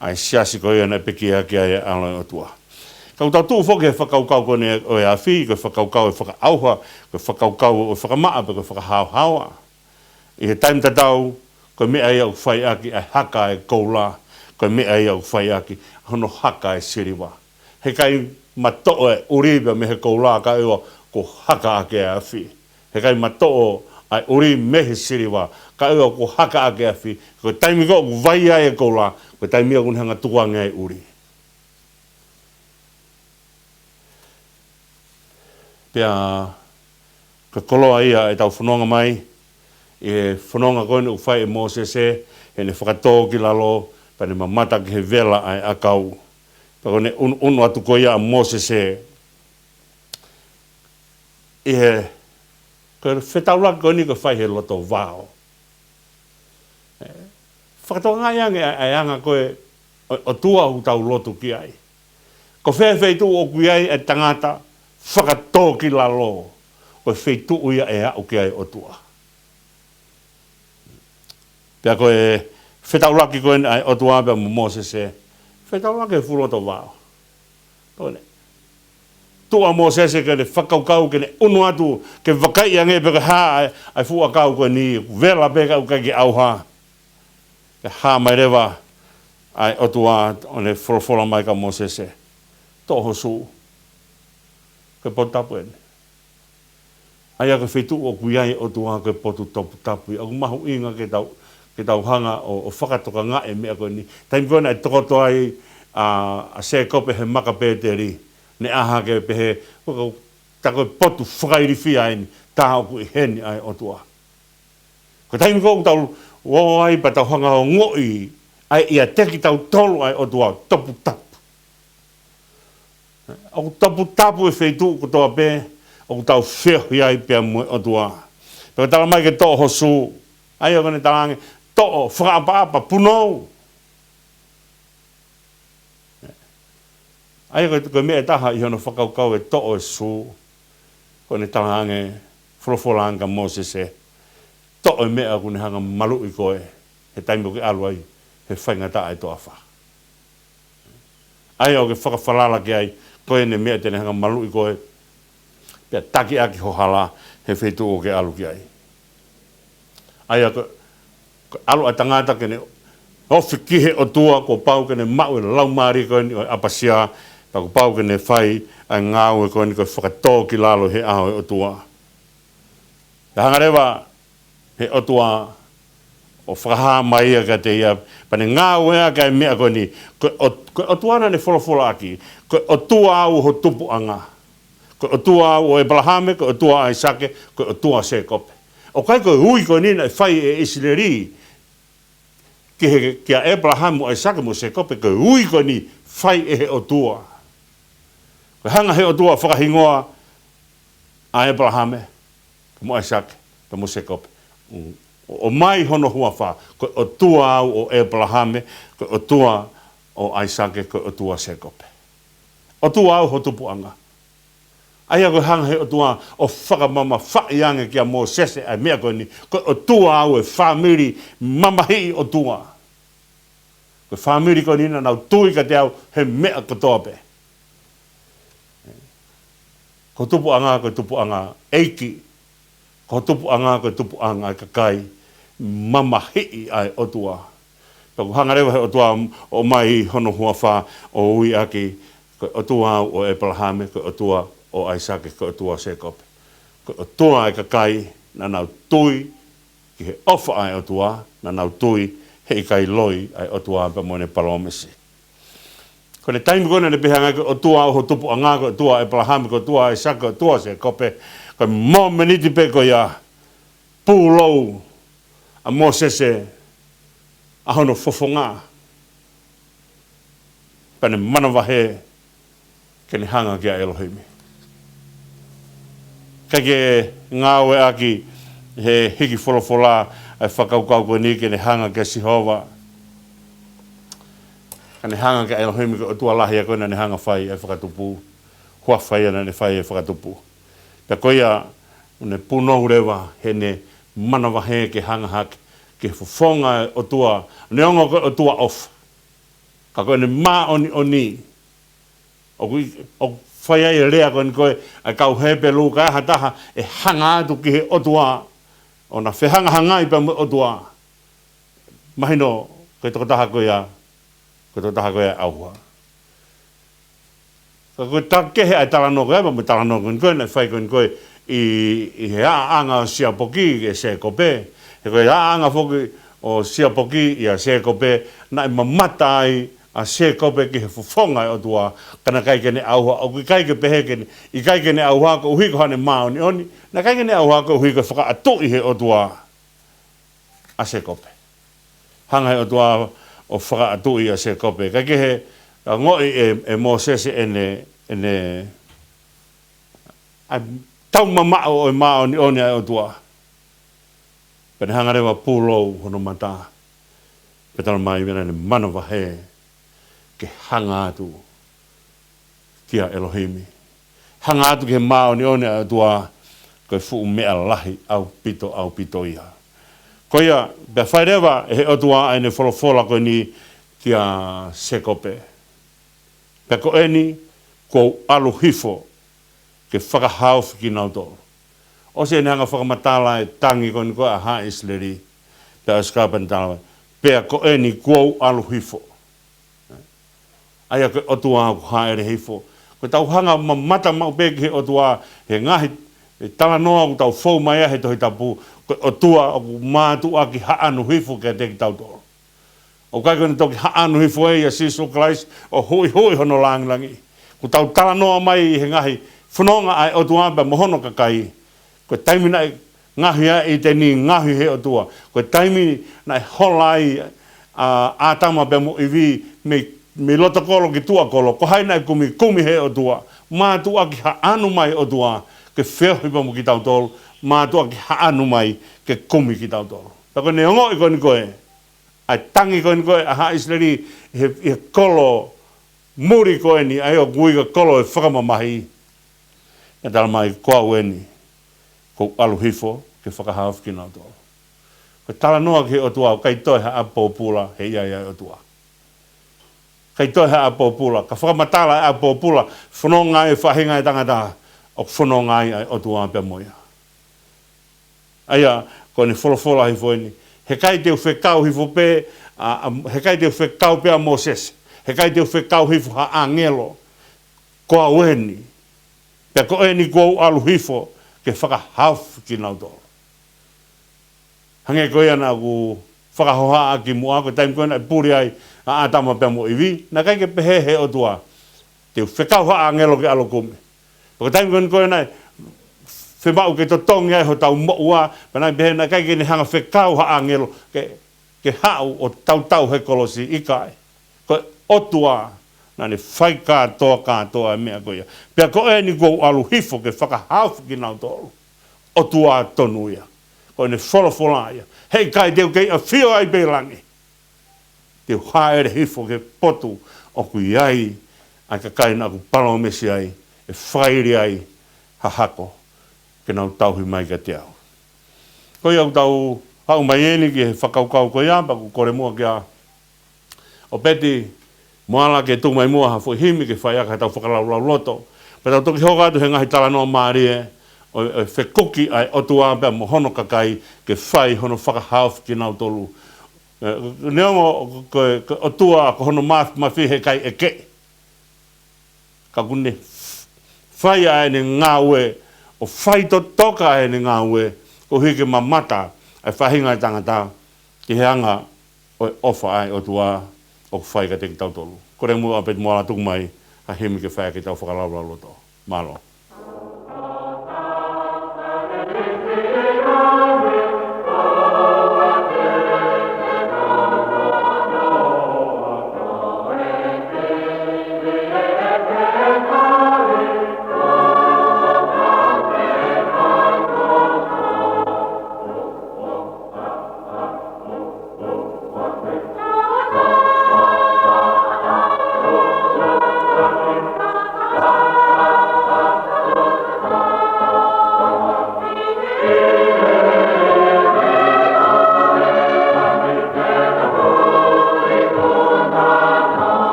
ʻa e siasi ko ia naʻe pekia ki ai ʻa e ʻAlo ʻo e ʻOtua. Ka ʻoku tau tuʻu foki he fakakaukau ko eni ʻo e afi, ko e fakakaukau ʻo e fakaʻauha, ko e fakakaukau ʻo e fakamaʻa, pe ko e fakahaohaoa. ʻI he taimi tatau, ko e meʻa ia ʻoku fai ʻaki ʻa e haka ʻa e koula, ko e meʻa ia ʻoku fai ʻaki hono haka ʻa e siliva. Heʻikai matoʻo e ʻuli pea mei he koula kae ʻoua kuo haka ʻaki ʻa e afi. Heʻikai matoʻo ʻa e ʻuli mei he siliva kae ʻoua kuo haka ʻaki ʻa e afi. Ko e taimi ko ē ʻoku vai ai e koula, ko e taimi ia ʻoku ne hanga tukuange ai e ʻuli. Pea ko e koloa ia ʻetau fononga mai, ʻi he fononga ko eni ʻoku fai ʻe Mōsese, heʻene fakatōkilalo, pea ne mamata ki he vela ʻa e ʻakau. Pea ko ʻene ʻunuʻunu atu ko ia ʻa Mōsese, ʻi he, ko e fetaulaki ko eni ko e fai he loto vao. Ē, fakatokangaʻi ange ʻa e, ʻa e anga ko ē ʻo, ʻOtua ʻoku tau lotu ki ai. Ko fē feituʻu ʻoku ʻi ai e tangata fakatōkilalo, ko e feituʻu ia ʻe aʻu ki ai ʻOtua. Pea ko e fetaulaki ko eni ʻa e ʻOtua pea mo Mōsese, fetaulaki he fuʻu loto vao. Ko ʻene tuʻu ʻa Mōsese ke ne fakakaukau, ke ne ʻunu atu, ke vakaiʻi ange pe ko e hā ʻa e, ʻa e fuʻu ʻakau ko eni, vela pē ka ʻoku ʻikai ke ʻauha. Pea hā mai leva ʻa e ʻOtua ʻo ne folofola mai kia Mōsese, toʻo ho sū. Ko e potu tapu eni. ʻA ia ko e feituʻu ʻoku ʻi ai ʻOtua ko e potu toputapu ia. ʻOku mahuʻinga ke tau, ke tau hanga ʻo, ʻo fakatokangaʻi e meʻa ko eni. Taimi ko ē naʻe tokoto ai ʻa, ʻa Sēkope he maka Pēteli, ne ʻā hake pehē, ko, ko, tā ko e potu fakailifia eni, tā ʻoku ʻi heni ʻa e ʻOtua. Ko e taimi ko ē ʻoku tau ō ai pea tau hanga ʻo ongoʻi ʻa e ʻiate kitautolu ʻa e ʻOtua, toputapu. ʻOku toputapu e feituʻu kotoa pē ʻoku tau feohi ai pea mo e ʻOtua. Pea ko e tala mai ke toʻo ho sū, ʻa ia ko ʻene talaange, toʻo, fakaʻapaʻapa, punou. ʻA ia ko e, ko e meʻa ʻe taha ʻi hono fakakaukau e toʻo e sū, ko ʻene talaange, folofola ange kia Mōsese, toʻo e meʻa ʻoku ne hanga maluʻi koe he taimi ʻoku ke ʻalu ai he faingataʻa e toafa. ʻA ia ʻoku ke fakafalala ki ai, ko ʻene meʻa te ne hanga maluʻi koe, pea taki ʻaki ho hala he feituʻu ʻoku ke ʻalu ki ai. ʻA ia ko, ko e ʻalu ʻa e tangata ke ne ofi ki he ʻOtua, kuo pau ke ne maʻu e laumālie ko eni ʻo e ʻapasia, pea kuo pau ke ne fai ʻa e ngāue ko eni ko e fakatōkilalo he ʻao ʻo e ʻOtua. Pea hanga leva he ʻOtua ʻo fakahā mai ia kiate ia, pea ne ngāueʻaki ʻa e meʻa ko eni, ko e ʻO-, ko e ʻOtua naʻa ne folofola ʻaki, ko e ʻOtua au ho tupuʻanga. Ko e ʻOtua au ʻo ʻEpalahame, ko e ʻOtua ʻo ʻAisake, ko e ʻOtua ʻo Sēkope. ʻOku ʻikai ko e ui ko eni naʻe fai ʻe ʻIsileli ki he, kia ʻEpalahame mo ʻAisake mo Sēkope, ko e ui ko eni fai ʻe he ʻOtua. Ko e hanga he ʻOtua fakahingoa ʻa ʻEpalahame, mo ʻAisake, pea mo Sēkope. ʻO, ʻomai hono huafa, ko e ʻOtua au ʻo ʻEpalahame, ko e ʻOtua ʻo ʻAisake, ko e ʻOtua ʻo Sēkope. ʻOtua au ho tupuʻanga. ʻA ia ko e hanga he ʻOtua ʻo fakamamafaʻi ange kia Mōsese ʻa e meʻa ko eni, ko e ʻOtua au e fāmili mamahiʻi ʻOtua. Ko e fāmili ko eni naʻa nau tui kiate au he meʻa kotoa pē. Ko e tupuʻanga, ko e tupuʻanga ʻeiki. Ko e tupuʻanga, ko e tupuʻanga e kakai mamahiʻi ʻa e ʻOtua. Pea ʻoku hanga leva he ʻOtua ʻo ʻomai hono huafa ʻo ui ʻaki, Ko e ʻOtua au ʻo ʻEpalahame, ko e ʻOtua ʻo ʻAisake, ko e ʻOtua ʻo Sēkope. Ko e ʻOtua ʻa e kakai naʻa nau tui ki he ʻofa ʻa e ʻOtua, naʻa nau tui heʻikai loi ʻa e ʻOtua pea mo ʻene palōmesi. Ko e taimi ko ē naʻa ne pehē ange ko e ʻOtua ʻo ho tupuʻanga, ko e ʻOtua ʻo ʻEpalahame, ko e ʻOtua ʻo ʻAisake, ko e ʻOtua ʻo Sēkope, ko e mōmeniti pē ko ia, pūlou ʻa Mōsese ʻa hono fofonga. Pea ne manavahē ke ne hanga kia ʻElohimi. ʻIkai ke ngāueʻaki he hiki folofola ʻa e fakakaukau ko eni ke ne hanga kia Sihova. Ka ne hanga kia ʻElohimi, ko e ʻOtua lahi ia ko ē naʻa ne hanga fai ʻa e fakatupu. Huafa ia naʻa ne fai ʻa e fakatupu. Pea ko ia, ʻo ne punou leva heʻene manavahē ke hanga hake ki he fofonga ʻo e ʻOtua, neongo ko e ʻOtua ʻofa, ka ko ʻene māʻoniʻoni. ʻOku, ʻoku fai ai e lea ko eni ko ē ʻa e kau Hepelū, ka ai ha taha ʻe hanga atu ki he ʻOtua, ʻo na fehangahangai pea mo e ʻOtua, mahino ko e tokotaha ko ia, ko e tokotaha ko ia ʻe ʻauha. Ka ko e takehe ʻa e talanoa ko ia, pea mo e talanoa ko eni ko ē naʻe fai ko eni ko ē ʻi, ʻi he ʻaʻanga ʻo Siapoki kia Sēkope. He ko e ʻaʻanga foki ʻo Siapoki ʻia Sēkope, naʻe mamata ai ʻa Sēkope ki he fofonga ʻo e ʻOtua, ka naʻe ʻikai ke ne ʻauha. ʻOku ʻikai ke pehē ke ne, ʻikai ke ne ʻauha koeʻuhi ko haʻane māʻoniʻoni, naʻe ʻikai ke ne ʻauha koeʻuhi ko e fakaʻatuʻi ʻe he ʻOtua ʻa Sēkope. Hanga ʻe he ʻOtua ʻo fakaʻatuʻi ʻa Sēkope. Kae kehe, ka ongoʻi ʻe, ʻe Mōsese ʻene, ʻene, ʻa e taumamaʻo ʻo e māʻoniʻoni ʻa e ʻOtua. Pea ne hanga leva ʻo pūlou hono mata. Pea talamai naʻa ne manavahē ke hanga atu kia ʻElohimi. Hanga atu ki he māʻoniʻoni ʻa e ʻOtua, ko e fuʻu meʻa lahi ʻaupito, ʻaupito ia. Ko ia, pea fai leva ʻe he ʻOtua ʻa ʻene folofola ko eni kia Sēkope. Pea ko eni, kuo u ʻalu hifo ke fakahaofi kinautolu. ʻOsi ʻene hanga ʻo fakamatala e tangi ko eni ko ē ʻa Haʻa ʻIsileli. Pea ʻosi ka pea ne tala, pea ko eni kuo u ʻalu hifo. ʻA ia ko e ʻOtua ʻoku hāʻele hifo. Ko ʻetau hanga ʻo mamata maʻu pē ki he ʻOtua he ngaahi talanoa ʻoku tau fou mai ai he Tohi Tapu, ko e ʻOtua ʻoku mātuʻaki haʻanu hifo kiate kitautolu. ʻOku ʻikai ko ʻene toki haʻanu hifo ʻia Sīsū Kalaisi ʻo huʻihuʻi hono langilangi. ʻOku tau talanoa mai he ngaahi fononga ʻa e ʻOtua pea mo hono kakai. Ko e taimi naʻe ngaohi ai ʻi ʻĪteni, ngaohi ʻe he ʻOtua. Ko e taimi naʻe hola ai ʻa ʻĀtama pea mo ʻIvi mei, mei loto kolo ki tuʻa kolo. Ko hai naʻe kumi? Kumi ʻe he ʻOtua. Mātuʻaki haʻanu mai ʻOtua ke feohi pea mo kitautolu. Mātuʻaki haʻanu mai ke kumi kitautolu. Pea ko ʻene ongoʻi ko eni ko ē ʻa e tangi ko eni ko ē ʻa Haʻa ʻIsileli he, he kolo muli ko eni, ʻa ia ʻoku ui ko e kolo ʻo e fakamamahi. Naʻe talamai, ko au eni, kuo u ʻalu hifo ke fakahaofi kinautolu. Ko e talanoa ki he ʻOtua, ʻoku ʻikai toe ha ʻapi pōpula ʻe ʻi ai ʻa e ʻOtua. ʻIkai toe ha ʻapi pōpula, ka fakamatala ʻa e ʻapi pōpula, fononga ai e faʻahinga ʻo e tangata, ʻoku fononga ai ʻa e ʻOtua pea mo ia. ʻA ia, ko ʻene folofola hifo eni. Heʻikai te u fekau hifo pē, ʻa, ʻa, heʻikai te u fekau pē ʻa Mōsese. Heʻikai te u fekau hifo ha ʻāngelo. Ko au eni. Pea ko eni kuo u ʻalu hifo ke fakahaofi kinautolu. Hangē ko ia naʻa ku fakahohaʻa kimuʻa, ko e taimi ko ē naʻe puli ai ʻa ʻĀtama pea mo ʻIvi, naʻe ʻikai ke pehē ʻe he ʻOtua, te u fekau ha ʻāngelo ke ʻalu ʻo kumi. Ko e taimi ko ē naʻe fiemaʻu ke totongi ai hotau moʻua, pea naʻe pehē naʻe ʻikai ke ne hanga ʻo fekau ha ʻāngelo ke, ke haʻu ʻo tautau he kolosi, ʻikai. Ko e ʻOtua naʻa ne fai kātoa, kātoa e meʻa ko ia. Pea ko eni kuo u ʻalu hifo ke fakahaofi kinautolu. ʻOtua tonu ia. Ko ʻene folofola ia. Heʻikai te u kei ʻafio ai pē ʻi langi. Te u hāʻele hifo ki he potu ʻoku ʻi ai ʻa e kakai naʻa ku palōmesi ai, ʻe fakaili ai ha hako ke nau tauhi mai kiate au. Ko ia ʻoku tau haʻu mai eni ki he fakakaukau ko ia, pea ʻoku kole muʻa kia ʻOpeti Moala ke tuku mai muʻa ha foʻi himi ke fai ʻaki haʻatau fakalaulauloto. Pea tau toki hoko atu he ngaahi talanoa mālie ʻo, ʻo e fekuki ʻa e ʻOtua pea mo hono kakai ke fai hono fakahaofi kinautolu. ʻE, neongo ko e, ko e ʻOtua ko hono maf-, mafi heʻikai ʻeke. Ka ʻoku ne fai ʻa ʻene ngāue, ʻo fai totoka ʻa ʻene ngāue, koeʻuhi ke mamata ʻa e faʻahinga ʻo e tangata ki he anga ʻo e ʻofa ʻa e ʻOtua ʻoku fai kiate kitautolu. Kole muʻa ʻa Peti Moala tuku mai ha himi ke fai ʻaki ʻetau fakalaulauloto. Mālō.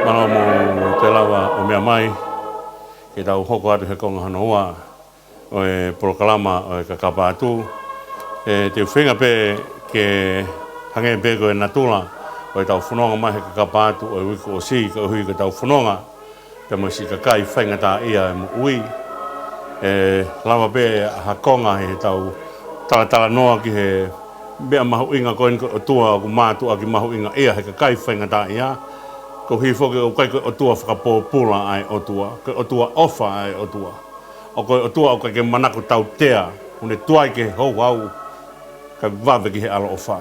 Mālō mo e lava ʻo meʻa mai, ke tau hoko atu he konga hono ua ʻo e polokalama ʻo e Kakapa Atu. ʻE, te u feinga pē ke hangē pē ko e natula ʻo ʻetau fononga mai he Kakapa Atu ʻo e uike kuo ʻosi, koeʻuhi ko ʻetau fononga pea mo e siʻi kakai faingataʻaʻia ʻo e moʻui. ʻE lava pē ha konga he ʻetau talatalanoa ki he meʻa mahuʻinga ko eni, ko e ʻOtua ʻoku mātuʻaki mahuʻingaʻia he kakai faingataʻaʻia. Koeʻuhi foki ʻoku ʻikai ko e ʻOtua fakapōpula ʻa e ʻOtua, ko e ʻOtua ʻofa ʻa e ʻOtua. ʻOku ʻikai ko e ʻOtua ʻoku ʻikai ke manako tautea, ʻoku ne tuai ki he houhau, kae vave ki he ʻaloʻofa.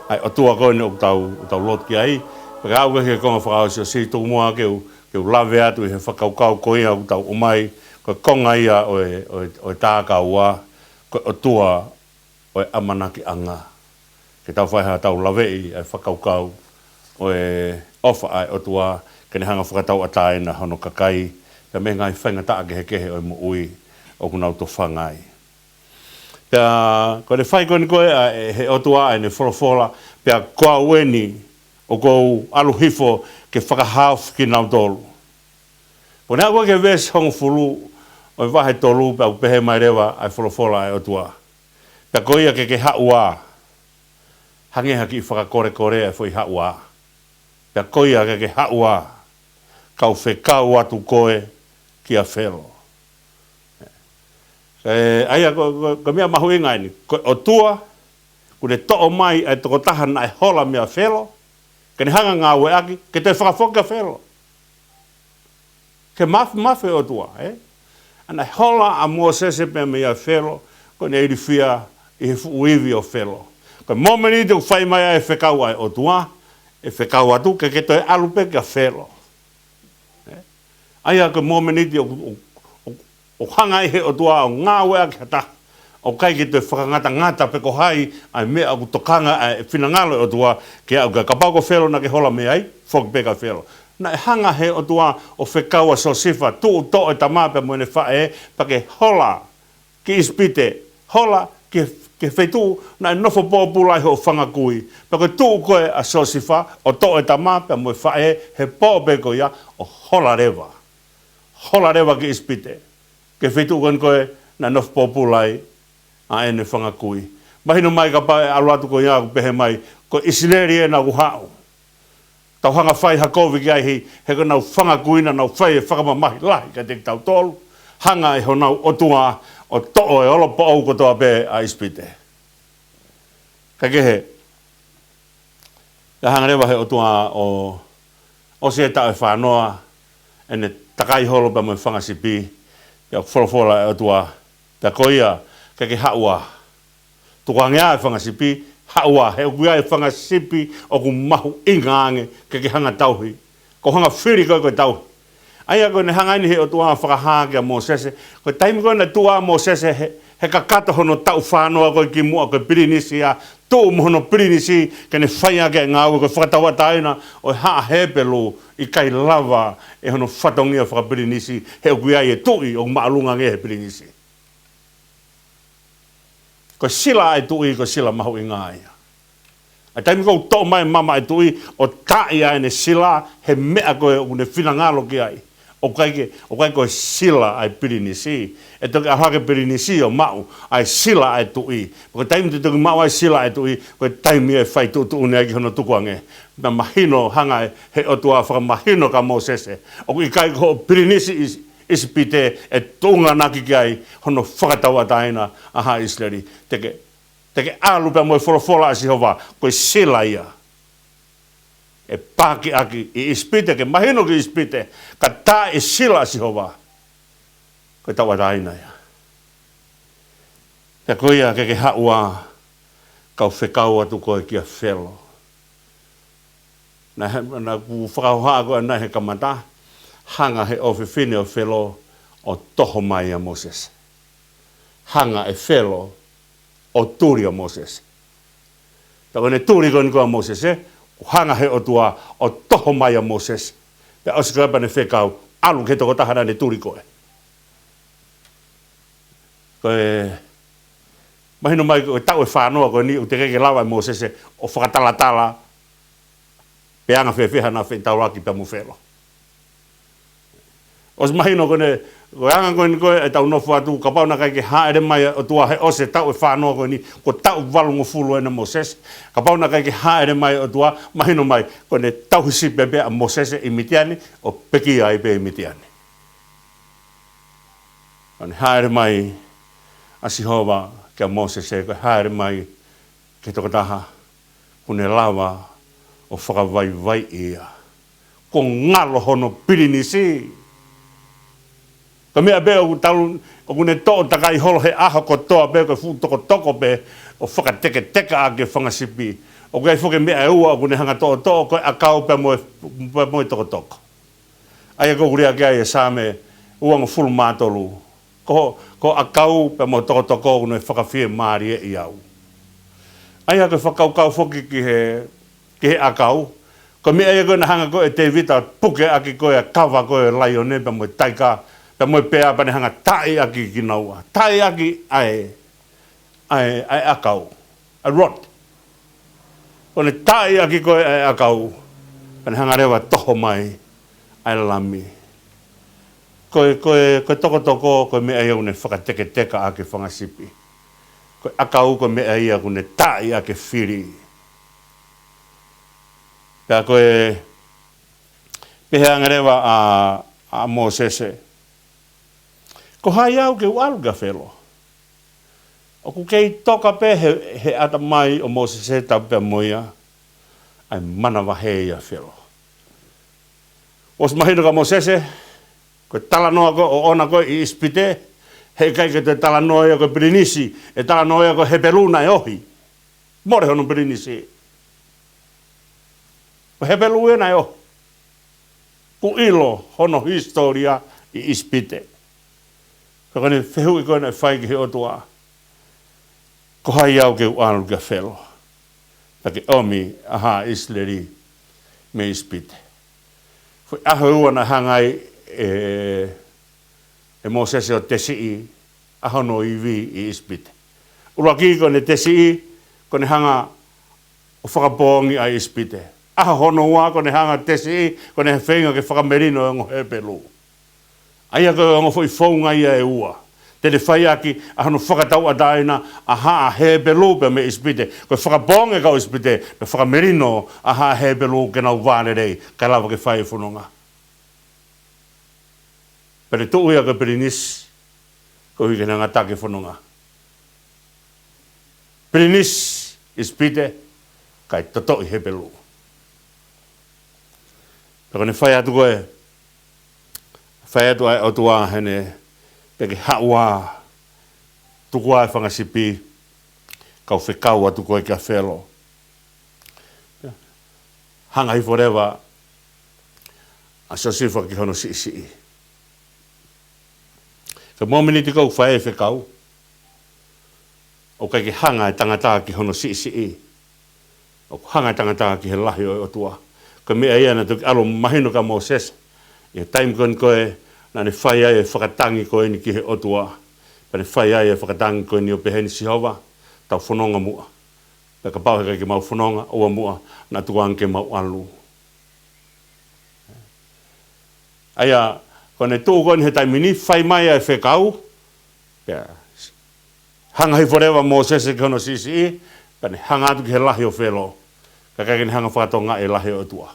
ʻA e ʻOtua ko eni ʻoku tau, ʻoku tau lotu ki ai. Pea ka aʻu ki he konga fakaʻosiʻosi, tuku muʻa ke u, ke u lave atu ʻi he fakakaukau ko ia ʻoku tau ʻomai, ko e konga ia ʻo e, ʻo e, ʻo e tā ka ua, ko e ʻOtua ʻo e ʻamanakiʻanga. Ke tau fai haʻatau laveʻi ʻa e fakakaukau ʻo e ʻofa ʻa e ʻOtua, ke ne hanga ʻo fakatauʻatāina hono kakai, pea mei he ngaahi faingataʻa kehekehe ʻo e moʻui ʻoku nau tofanga ai. Pea ko ʻene fai ko eni ko ē ʻa e, he ʻOtua ʻa ʻene folofola, pea ko au eni ʻOku ou ʻalu hifo ke fakahaofi kinautolu. Pea ne aʻu ki he veesi hongofulu ʻo e vahe tolu, pea ʻoku pehē mai leva ʻa e folofola ʻa e ʻOtua: Pea ko ia ke ke haʻu ā, hangē ha kiʻi fakakolekole ʻa e foʻi haʻu ā. Pea ko ia ke ke haʻu ā, kau fekau atu koe kia Felo. ʻE, ʻa ia ko, ko, ko e meʻa mahuʻinga eni. Ko e ʻOtua, kuo ne toʻo mai ʻa e tokotaha naʻe hola meia Felo, ke ne hanga ʻo ngāueʻaki, ke toe fakafoki kia Felo. Ke mafimafi e ʻOtua, ē? ʻA ia naʻe hola ʻa Mōsese pea meia Felo, ko ʻene ilifia ʻi he fuʻu ivi ʻo Felo. Ko e mōmeniti ʻoku fai mai ai e fekau ʻa e ʻOtua, ʻe fekau atu, ke ke toe ʻalu pē kia Felo. Ē? ʻA ia ko e mōmeniti ʻoku, ʻoku, ʻoku, ʻoku hanga ai he ʻOtua ʻo ngāueʻaki ha taha, ʻoku ʻikai ke toe fakangatangata pe ko hai ʻa e meʻa ʻoku tokanga ai e finangalo ʻo e ʻOtua ke aʻu ki ai. Kapau ko Felo naʻa ke hola mei ai, foki pē kia Felo. Naʻe hanga he ʻOtua ʻo fekau ʻa Siosefa, tuʻu toʻo e tama pea mo ʻene faʻē, pea ke hola ki ʻIsipite, hola ki he, ki he feituʻu naʻe nofo pōpula ai hoʻo fanga kui. Pea ko e tuʻu ko ē ʻa Siosefa ʻo toʻo e tama pea mo e faʻē he pō pē ko ia, ʻo hola leva. Hola leva ki ʻIsipite, ki he feituʻu ko eni ko ē naʻe nofo pōpula ai ʻa ʻene fanga kui. Mahino mai kapau ʻe ʻalu atu ko ia ʻoku pehē mai, ko ʻIsileli ena ʻoku haʻu. Tau hanga ʻo fai ha kovi ki ai, he, he ko ʻenau fanga kui naʻa nau fai e fakamamahi lahi kiate kitautolu. Hanga ʻe honau ʻOtua ʻo toʻo e olopoʻou kotoa pē ʻa ʻIsipite. Kae kehe, naʻe hanga leva he ʻOtua ʻo, ʻosi e taʻu ʻe fānoa ʻene takai holo pea mo e fanga sipi, pea folofola e ʻOtua, pea ko ia ke ke haʻu ā. Tukuange ā e fanga sipi, haʻu ā, he ʻoku ʻi ai e fanga sipi ʻoku mahuʻinga ange ke ke hanga ʻo tauhi. Ko hoʻo hanga ʻo fili ko ē ko e tauhi. ʻA ia ko ʻene hanga eni he ʻOtua ʻo fakahā kia Mōsese, ko e taimi ko ē naʻe tuʻu ai ʻa Mōsese he, he kakato hono taʻu fānoa ko ē kimuʻa ko e pilinisi ia, tuʻu mo hono pilinisi ke ne fai ʻaki e ngāue ko e fakatauʻatāina ʻo e haʻa Hepelū, ʻikai lava ʻe hono fatongia fakapilinisi, he ʻoku ʻi ai e tuʻi ʻoku māʻolunga ange he pilinisi. Ko e sila ʻa e tuʻi, ko e sila mahuʻinga ia. ʻA e taimi ko ē ʻoku toʻo mai e mama ʻa e tuʻi, ʻo taaʻi ʻa ʻene sila he meʻa ko ē ʻoku ne finangalo ki ai, ʻoku ʻikai ke, ʻoku ʻikai ko e sila ʻa e pilinisi. ʻE toki ʻalu hake e pilinisi ʻo maʻu ʻa e sila ʻa e tuʻi. Ko e taimi te toki maʻu ai e sila ʻa e tuʻi, ko e taimi ʻe fai tuʻutuʻuni ai ki hono tukuange. Naʻe mahino, hanga ʻe he ʻOtua ʻo fakamahino kia Mōsese, ʻoku ʻikai ko hoʻo pilinisi ʻi ʻIsipite ʻe tuʻunga ʻaki ki ai hono fakatauʻatāina ʻa haʻa ʻIsileli. Te ke, te ke ʻalu pea mo e folofola ʻa Sihova, ko e sila ia ʻe paaki ʻaki ʻi ʻIsipite, ke mahino ki ʻIsipite, ka taaʻi e sila ʻa Sihova, ko e tauʻatāina ia. Pea ko ia ke ke haʻu ā, kau fekau atu koe kia Felo. Naʻe, naʻe, kuo fakahohaʻa ko ē ʻanenai he kamata, hanga he ʻofefine ʻo Felo ʻo toho mai ʻa Mōsese. Hanga ʻe Felo ʻo tuli ʻa Mōsese. Pea ko ʻene tuli ko eni ko ē ʻa Mōsese, kuo hanga he ʻOtua ʻo toho mai ʻa Mōsese. Pea ʻosi ko ia pea ne fekau, ʻalu ki he tokotaha naʻa ne tuli ko ē. Ko e, mahino mai ko e taʻu ʻe fānoa ko eni ʻoku teʻeki ke lava ʻe Mōsese ʻo fakatalatala pe anga fēfē haʻana fetaulaki pea mo Felo. ʻOsi mahino ko ʻene, ko e anga ko eni ko ē ʻetau nofo atu, kapau naʻe ʻikai ke hāʻele mai e ʻOtua he ʻosi e taʻu ʻe fānoa ko eni, ko e taʻu valungofulu ena ʻo Mōsese. Kapau naʻe ʻikai ke hāʻele mai e ʻOtua, mahino mai ko ʻene tauhi sipi pē ʻa Mōsese ʻi Mitiani, ʻo pekia ai pē ʻi Mitiani. Pea ne hāʻele mai ʻa Sihova kia Mōsese, ko e hāʻele mai ki he tokotaha kuo ne lava ʻo fakavaivaiʻi ia. Kuo ngalo hono pilinisi. Ko e meʻa pē ʻoku talu, ʻoku ne toʻo takai holo he ʻaho kotoa pē, ko e fuʻu tokotoko pē ʻo fakateketeka ʻaki e fanga sipi. ʻOku ʻi ai foki e meʻa ʻe ua ʻoku ne hanga ʻo toʻotoʻo, ko e ʻakau pea mo e, pea mo e tokotoko. ʻA ia ʻoku lea ki ai e Saame uangofulu mā tolu. Ko, ko e ʻakau pea mo e tokotoko ʻoku ne fakafiemālieʻi au. ʻA ia ko e fakakaukau foki ki he, ki he ʻakau. Ko e meʻa ia ko ē naʻe hanga ko ē ʻe Tēvita ʻo puke ʻaki ko ē ʻa e kava ko ē ʻo e laione pea mo e taika, pea mo e pea, pea ne hanga ʻo taaʻi ʻaki kinaua. Taaʻi ʻaki ʻa e, ʻa e, ʻa e ʻakau. ʻA e rod. Ko ʻene taaʻi ʻaki ko ē ʻa e ʻakau, pea ne hanga leva ʻo toho mai ʻa e lami. Ko e, ko e, ko e tokotoko, ko e meʻa ia ʻoku ne fakateketeka ʻaki e fanga sipi. Ko e ʻakau, ko e meʻa ia ʻoku ne taaʻi ʻaki e fili. Pea ko e, pehē ange leva ʻa, ʻa Mōsese, ko hai au ke u ʻalu kia Felo? ʻOku kei toka pē he, he ʻatamai ʻo Mōsese, tapu pea mo ia, ʻa e manavahē ʻia Felo. ʻOsi mahino kia Mōsese, ko e talanoa ko ē ʻoʻona ko ē ʻi ʻIsipite, heʻikai ke toe talanoa ia ko e pilinisi, ʻe talanoa ia ko e Hepelū naʻe ohi. Mole hono pilinisi. Ko e Hepelū ia naʻe ohi. Kuo ʻilo hono hisitōlia ʻi ʻIsipite. Ka ko ʻene fehuʻi ko ē naʻe fai ki he ʻOtua, ko hai au ke u ʻalu kia Felo, pea ke ʻomi ʻa haʻa ʻIsileli mei ʻIsipite? Foʻi ʻaho ʻe ua naʻe hanga ai ʻe, ʻe Mōsese ʻo tesiʻi ʻa hono ivi ʻi ʻIsipite. ʻUluaki ko ʻene tesiʻi, ko ʻene hanga ʻo fakapoongi ʻa ʻIsipite. ʻAho hono ua ko ʻene hanga ʻo tesiʻi, ko ʻene feinga ke fakamelino e ongo Hepelū. ʻA ia ko e ongo foʻi founga ia ʻe ua te ne fai ʻaki ʻa hono fakatauʻatāina ʻa haʻa Hepelū pea mei ʻIsipite. Ko e fakapoongi e kau ʻIsipite, pea fakamelino ʻa haʻa Hepelū ke nau vālelei, kae lava ke fai e fononga. Pea ne tuʻu ia ko e pilinisi, koeʻuhi ke ne hanga ʻo taki e fononga. Pilinisi ʻIsipite, kae totoʻi Hepelū. Pea ko ʻene fai atu ko ē, fai atu ʻa e ʻOtua heʻene pehē ke haʻu ā, tuku ā e fanga sipi, kau fekau atu ko ē kia Felo. Hanga hifo leva ʻa Siosifa ki hono siʻisiʻi. Ka mōmeniti ko ē ʻoku fai e fekau, ʻoku ʻikai ke hanga e tangata ki hono siʻisiʻi. ʻOku hanga e tangata ki he lahi ʻo e ʻOtua. Ko e meʻa ia naʻe toki ʻalu ʻo mahino kia Mōsese ʻi he taimi ko eni ko ē naʻa ne fai ai e fakatangi ko eni ki he ʻOtua. Pea ne fai ai e fakatangi ko eni ʻo pehē ni, Sihova, tau fononga muʻa. Pea kapau heʻikai ke mau fononga, ʻoua muʻa naʻa tuku ange ke mau ʻalu. ʻA ia, ko ʻene tuʻu ko eni he taimi ni, fai mai ʻa e fekau, pea hanga hifo leva ʻa Mōsese ki hono siʻisiʻi, pea ne hanga atu ki he lahi ʻo Felo, kae ʻikai ke ne hanga ʻo fakatokangaʻi e lahi ʻo e ʻOtua.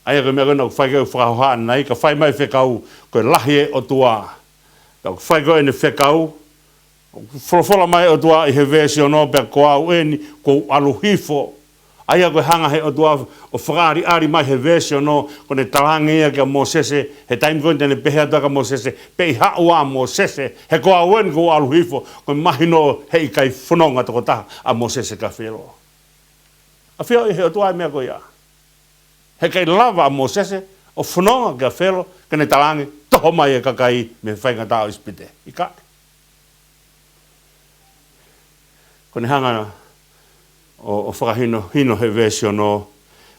ʻA ia ko e meʻa ko ē naʻa ku fai ko ē ʻo fakahohaʻa ʻanenai, ka fai mai e fekau, ko e lahi e ʻOtua. Ka ʻoku fai ko ē ʻene fekau, folofola mai e ʻOtua ʻi he veesi ono, pea ko au eni, kuo u ʻalu hifo. ʻA ia ko e hanga he ʻOtua ʻo fakaʻaliʻali mai he veesi ono, ko ʻene talaange ia kia Mōsese, he taimi ko ē te ne pehē atu kia Mōsese, pea ʻi haʻu ā Mōsese, he ko au eni kuo u ʻalu hifo, ko e mahino heʻikai fononga tokotaha ʻa Mōsese kia Felo. ʻAfioʻi he ʻOtua e meʻa ko ia. Heʻikai lava ʻa Mōsese ʻo fononga kia Felo, ke ne talaange, toho mai e kakai mei he faingataʻa ʻo ʻIsipite. ʻIkai. Ko ʻene hanga ʻo, ʻo fakahinohino he veesi ono,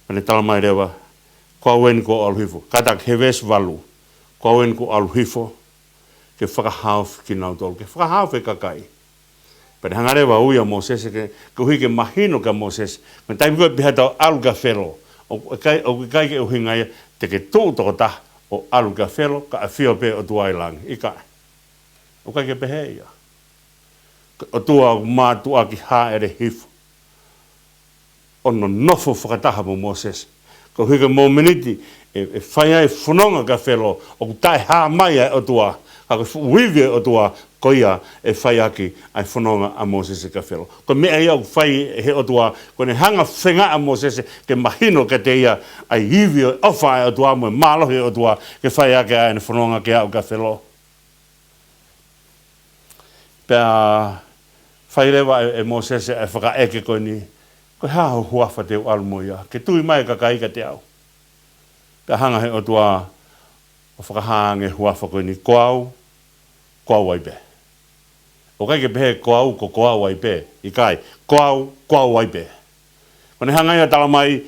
pea ne tala mai leva, ko au eni kuo u ʻalu hifo. Kātaki he veesi valu, ko au eni kuo u ʻalu hifo ke fakahaofi kinautolu, ke fakahaofi e kakai. Pea ne hanga leva ʻo ui ʻa Mōsese ke, koeʻuhi ke mahino kia Mōsese, ko e taimi ko ē pehē atu ʻalu kia Felo, ʻoku ʻikai, ʻoku ʻikai ke ʻuhinga ia te ke tuʻu tokotaha ʻo ʻalu kia Felo, kae ʻafio pē ʻOtua ʻi langi. ʻIkai. ʻOku ʻikai ke pehē ia. Ko e ʻOtua ʻoku mātuʻaki hāʻele hifo ʻo nonofo fakataha mo Mōsese. Koeʻuhi ko e mōmeniti ʻe, ʻe fai ai e fononga kia Felo, ʻoku taʻehāmai ʻa e ʻOtua, ka ko e fuʻu ivi ʻo e ʻOtua, ko ia ʻe fai ʻaki ʻa e fononga ʻa Mōsese kia Felo. Ko e meʻa ia ʻoku fai ʻe he ʻOtua, ko ʻene hanga ʻo feinga ʻa Mōsese ke mahino kiate ia ʻa e ivi ʻo e ʻofa ʻa e ʻOtua mo e mālohi ʻo e ʻOtua, ke fai ʻaki ʻa ʻene fononga ke aʻu kia Felo. Pea fai leva ʻe, ʻe Mōsese e fakaʻeke ko eni, ko e hā ho huafa te u ʻalu mo ia, ke tui mai e kakai kiate au. Pea hanga he ʻOtua ʻo fakahā ange e huafa ko eni, ko au, ko au ai pē. ʻOku ʻikai ke pehē ko au, ko, ko au ai pē. ʻIkai, ko au, ko au ai pē. Ko ʻene hanga ia ʻo tala mai,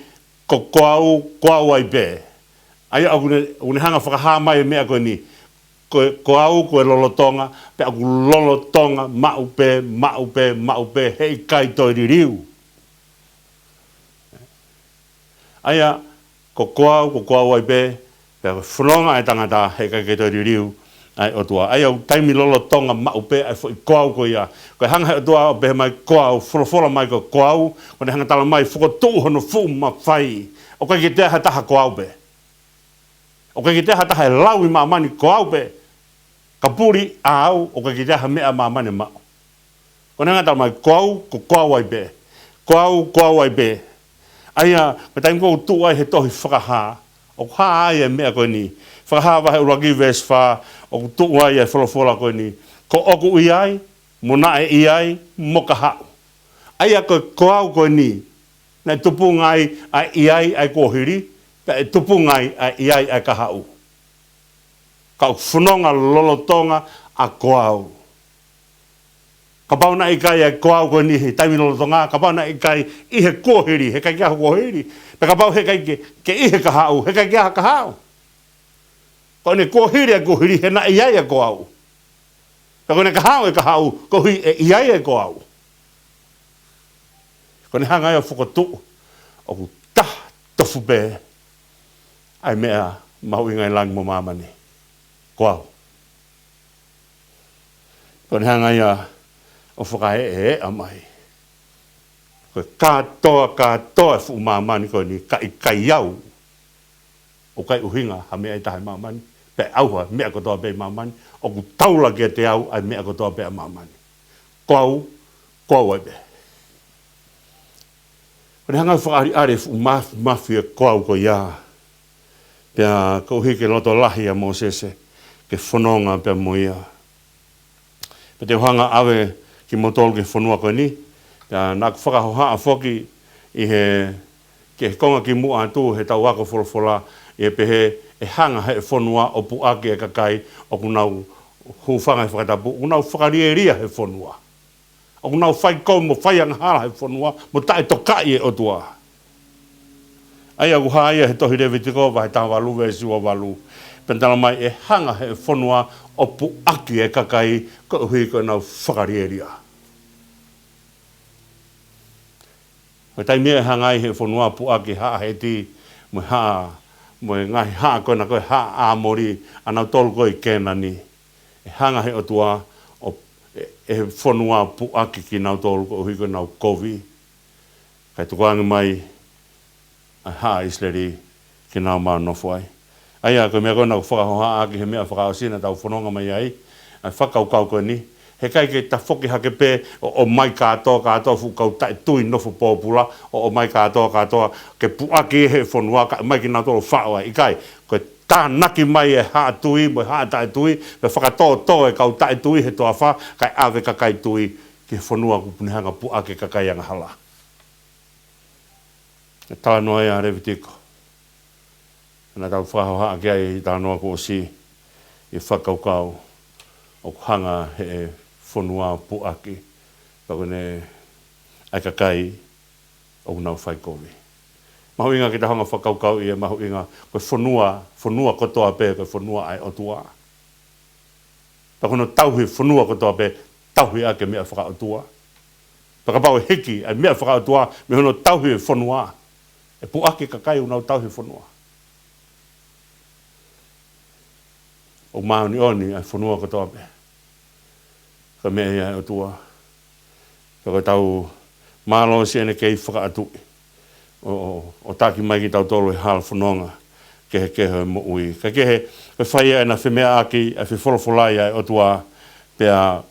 ko, ko au, ko au ai pē. ʻA ia ʻoku ne, ʻoku ne hanga ʻo fakahā mai e meʻa ko eni. Ko, ko au, ko e lolotonga, pea ʻoku lolotonga, maʻu pē, maʻu pē, maʻu pē, heʻikai toe liliu. ʻA ia, ko koau, ko koau ai pē, pea ko e fononga ʻa e tangata, heʻikai ke toe liliu ʻa e ʻOtua. ʻA ia, ʻoku taimi lolotonga maʻu pē ʻa e foʻi koau ko ia. Ko e hanga he ʻOtua ʻo pehē mai koau, folofola mai ko koau, ko ʻene hanga tala mai fokotuʻu hono fuʻu mafai. ʻOku ʻikai ke toe ʻi ai ha taha koau pē. ʻOku ʻikai ke toe ʻi ai ha taha ʻe lau ʻi māmani, koau pē. Ka puli ʻa au, ʻoku ʻikai ke toe ʻi ai ha meʻa ʻa māmani ʻe maʻu. Ko ʻene hanga tala mai koau, ko koau ai pē. Koau, koau ai pē. ʻA ia, ko e taimi ko ē ʻoku tuʻu ai he tohi Fakahā, ʻoku hā ai e meʻa ko eni. Fakahā vahe ʻuluaki veesi fā, ʻoku tuʻu ai e folofola ko eni. Ko ʻoku ʻi ai, mo naʻe ʻi ai, mo kahaʻu. ʻA ia ko e koau ko eni, naʻe tupunga ai ʻa e ʻi ai ʻa e kuohili, pea ʻe tupunga ai ʻa e ʻi ai ʻa e kahaʻu. Ka ʻoku fononga lolotonga ʻa koau. Kapau naʻe ʻikai ʻa e koau ko eni he taimi lolotonga, kapau naʻe ʻikai ʻi he kuohili, heʻikai ke ʻi ai ha kuohili. Pea kapau heʻikai ke, ke ʻi he kahaʻu, heʻikai ke ʻi ai ha kahaʻu. Ko ʻene kuohili ʻa e kuohili, he naʻe ʻi ai ʻa koau. Pea ko ʻene kahaʻu ʻa e kahaʻu, koeʻuhi ʻe ʻi ai ʻa koau. Ko ʻene hanga ia ʻo fokotuʻu, ʻoku taha tofu pē ʻa e meʻa mahuʻinga ʻi langi mo māmani. Koau. Ko ʻene hanga ia ʻo fakaeʻeʻa mai. Ko e kātoa, kātoa e fuʻu māmani ko eni, ka ʻikai au. ʻOku ʻikai ʻuhinga ha meʻa ʻe taha ʻi māmani, pea ʻauha meʻa kotoa pē ʻi māmani, ʻoku taula kiate au ʻa e meʻa kotoa pē ʻa māmani. Koau, koau ai pē. Ko ʻene hanga ʻo fakaʻaliʻali e fuʻu maf-, mafi e koau ko ia. Pea koeʻuhi ke loto lahi ʻa Mōsese, ke fononga pea mo ia. Pea te u hanga ʻo ʻave kimoutolu ki he fonua ko eni. Pea naʻa ku fakahohaʻa foki ʻi he, ki he konga kimuʻa atu he tau ako folofola, ʻi he pehē ʻe hanga he fonua ʻo puʻaki e kakai ʻoku nau hūfanga he fakatapu, ʻoku nau fakalielia he fonua. ʻOku nau fai kovi mo fai angahala he fonua, mo taʻetokaʻi e ʻOtua. ʻA ia ʻoku hā ia he tohi Levitiko, vahe taha valu, veesi ua valu. Pea tala mai ʻe hanga he fonua ʻo puʻaki e kakai koeʻuhi ko ʻenau fakalielia. Ko e taimi ʻe hanga ai he fonua puʻaki haʻa Heti, mo e haʻa, mo e ngaahi haʻa ko ena ko e haʻa ʻAmoli, ʻa nautolu ko ē ʻi Kēnani. ʻE hanga he ʻOtua ʻo, ʻe, ʻe he fonua puʻaki kinautolu koeʻuhi ko ʻenau kovi. Kae tukuange mai ʻa e haʻa ʻIsileli ke nau mānofo ai. ʻA ia, ko e meʻa ko ē naʻa ku fakahohaʻa ʻaki he meʻa fakaʻosi naʻa tau fononga mai ai, ʻa e fakakaukau ko eni, heʻikai ke tafoki hake pē ʻo, ʻomai kātoa, kātoa fuʻu kau taʻetui nofo pōpula, ʻo, ʻomai kātoa, kātoa ke puʻaki he fonua, kae ʻomai kinautolu faʻo ai. ʻIkai, ko e tānaki mai e haʻa tui, mo e haʻa taʻetui, pea fakatōtō e kau taʻetui he toafa, kae ʻave kakai tui ki he fonua kuo ne hanga puʻaki e kakai angahala. ʻE talanoa ia Levitiko. Naʻa tau fakahohaʻa ki ai ʻi he talanoa kuo ʻosi, ʻi he fakakaukau ʻoku hanga he fonua puʻaki, pea ko ʻene ʻai kakai ʻoku nau fai kovi. Mahuʻinga ke tau hanga fakakaukau ʻi he mahuʻinga, ko e fonua, fonua kotoa pē, ko e fonua ʻa e ʻOtua. Pea ko hono tauhi fonua kotoa pē, tauhi ʻaki e meʻa fakaʻotua. Pea kapau ʻe hiki ʻa e meʻa fakaʻotua mei hono tauhi e fonua, ʻe puʻaki kakai ʻoku nau tauhi fonua. ʻOku māʻoniʻoni ʻa e fonua kotoa pē. Ko e meʻa ia ʻa e ʻOtua. Pea ko ʻetau mālō siʻene kei fakaʻatuʻi ʻo, ʻo, ʻo taki mai kitautolu he hala fononga kehekehe ʻo e moʻui. Kae kehe, ko e fai ia ʻena femeʻaʻaki, ʻa e fefolofolai ʻa e ʻOtua, pea,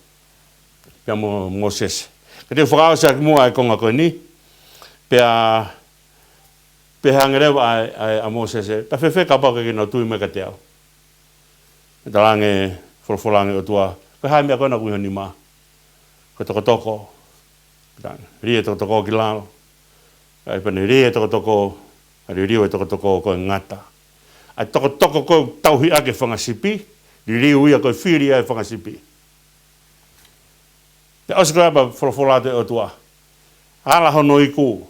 pea mo Mōsese. Ka te u fakaʻosi ʻaki muʻa ʻa e konga ko eni, pea, pea hangē leva ʻa, ʻa, ʻa Mōsese, pea fēfē kapau ʻikai ke nau tui mai kiate au. ʻE talaange, folofola ange ʻOtua, ko e hā e meʻa ko ena ʻoku ʻi ho nima? Ko e tokotoko. Lī e tokotoko ki lalo. ʻAi pea ne lī e tokotoko, ʻa liliu e tokotoko ko e ngata. ʻA e tokotoko ko ē ʻoku tauhi ʻaki e fanga sipi, liliu ia ko e fili ʻa e fanga sipi. Pea ʻosi ko ia pea folofola atu e ʻOtua, ala hono iku.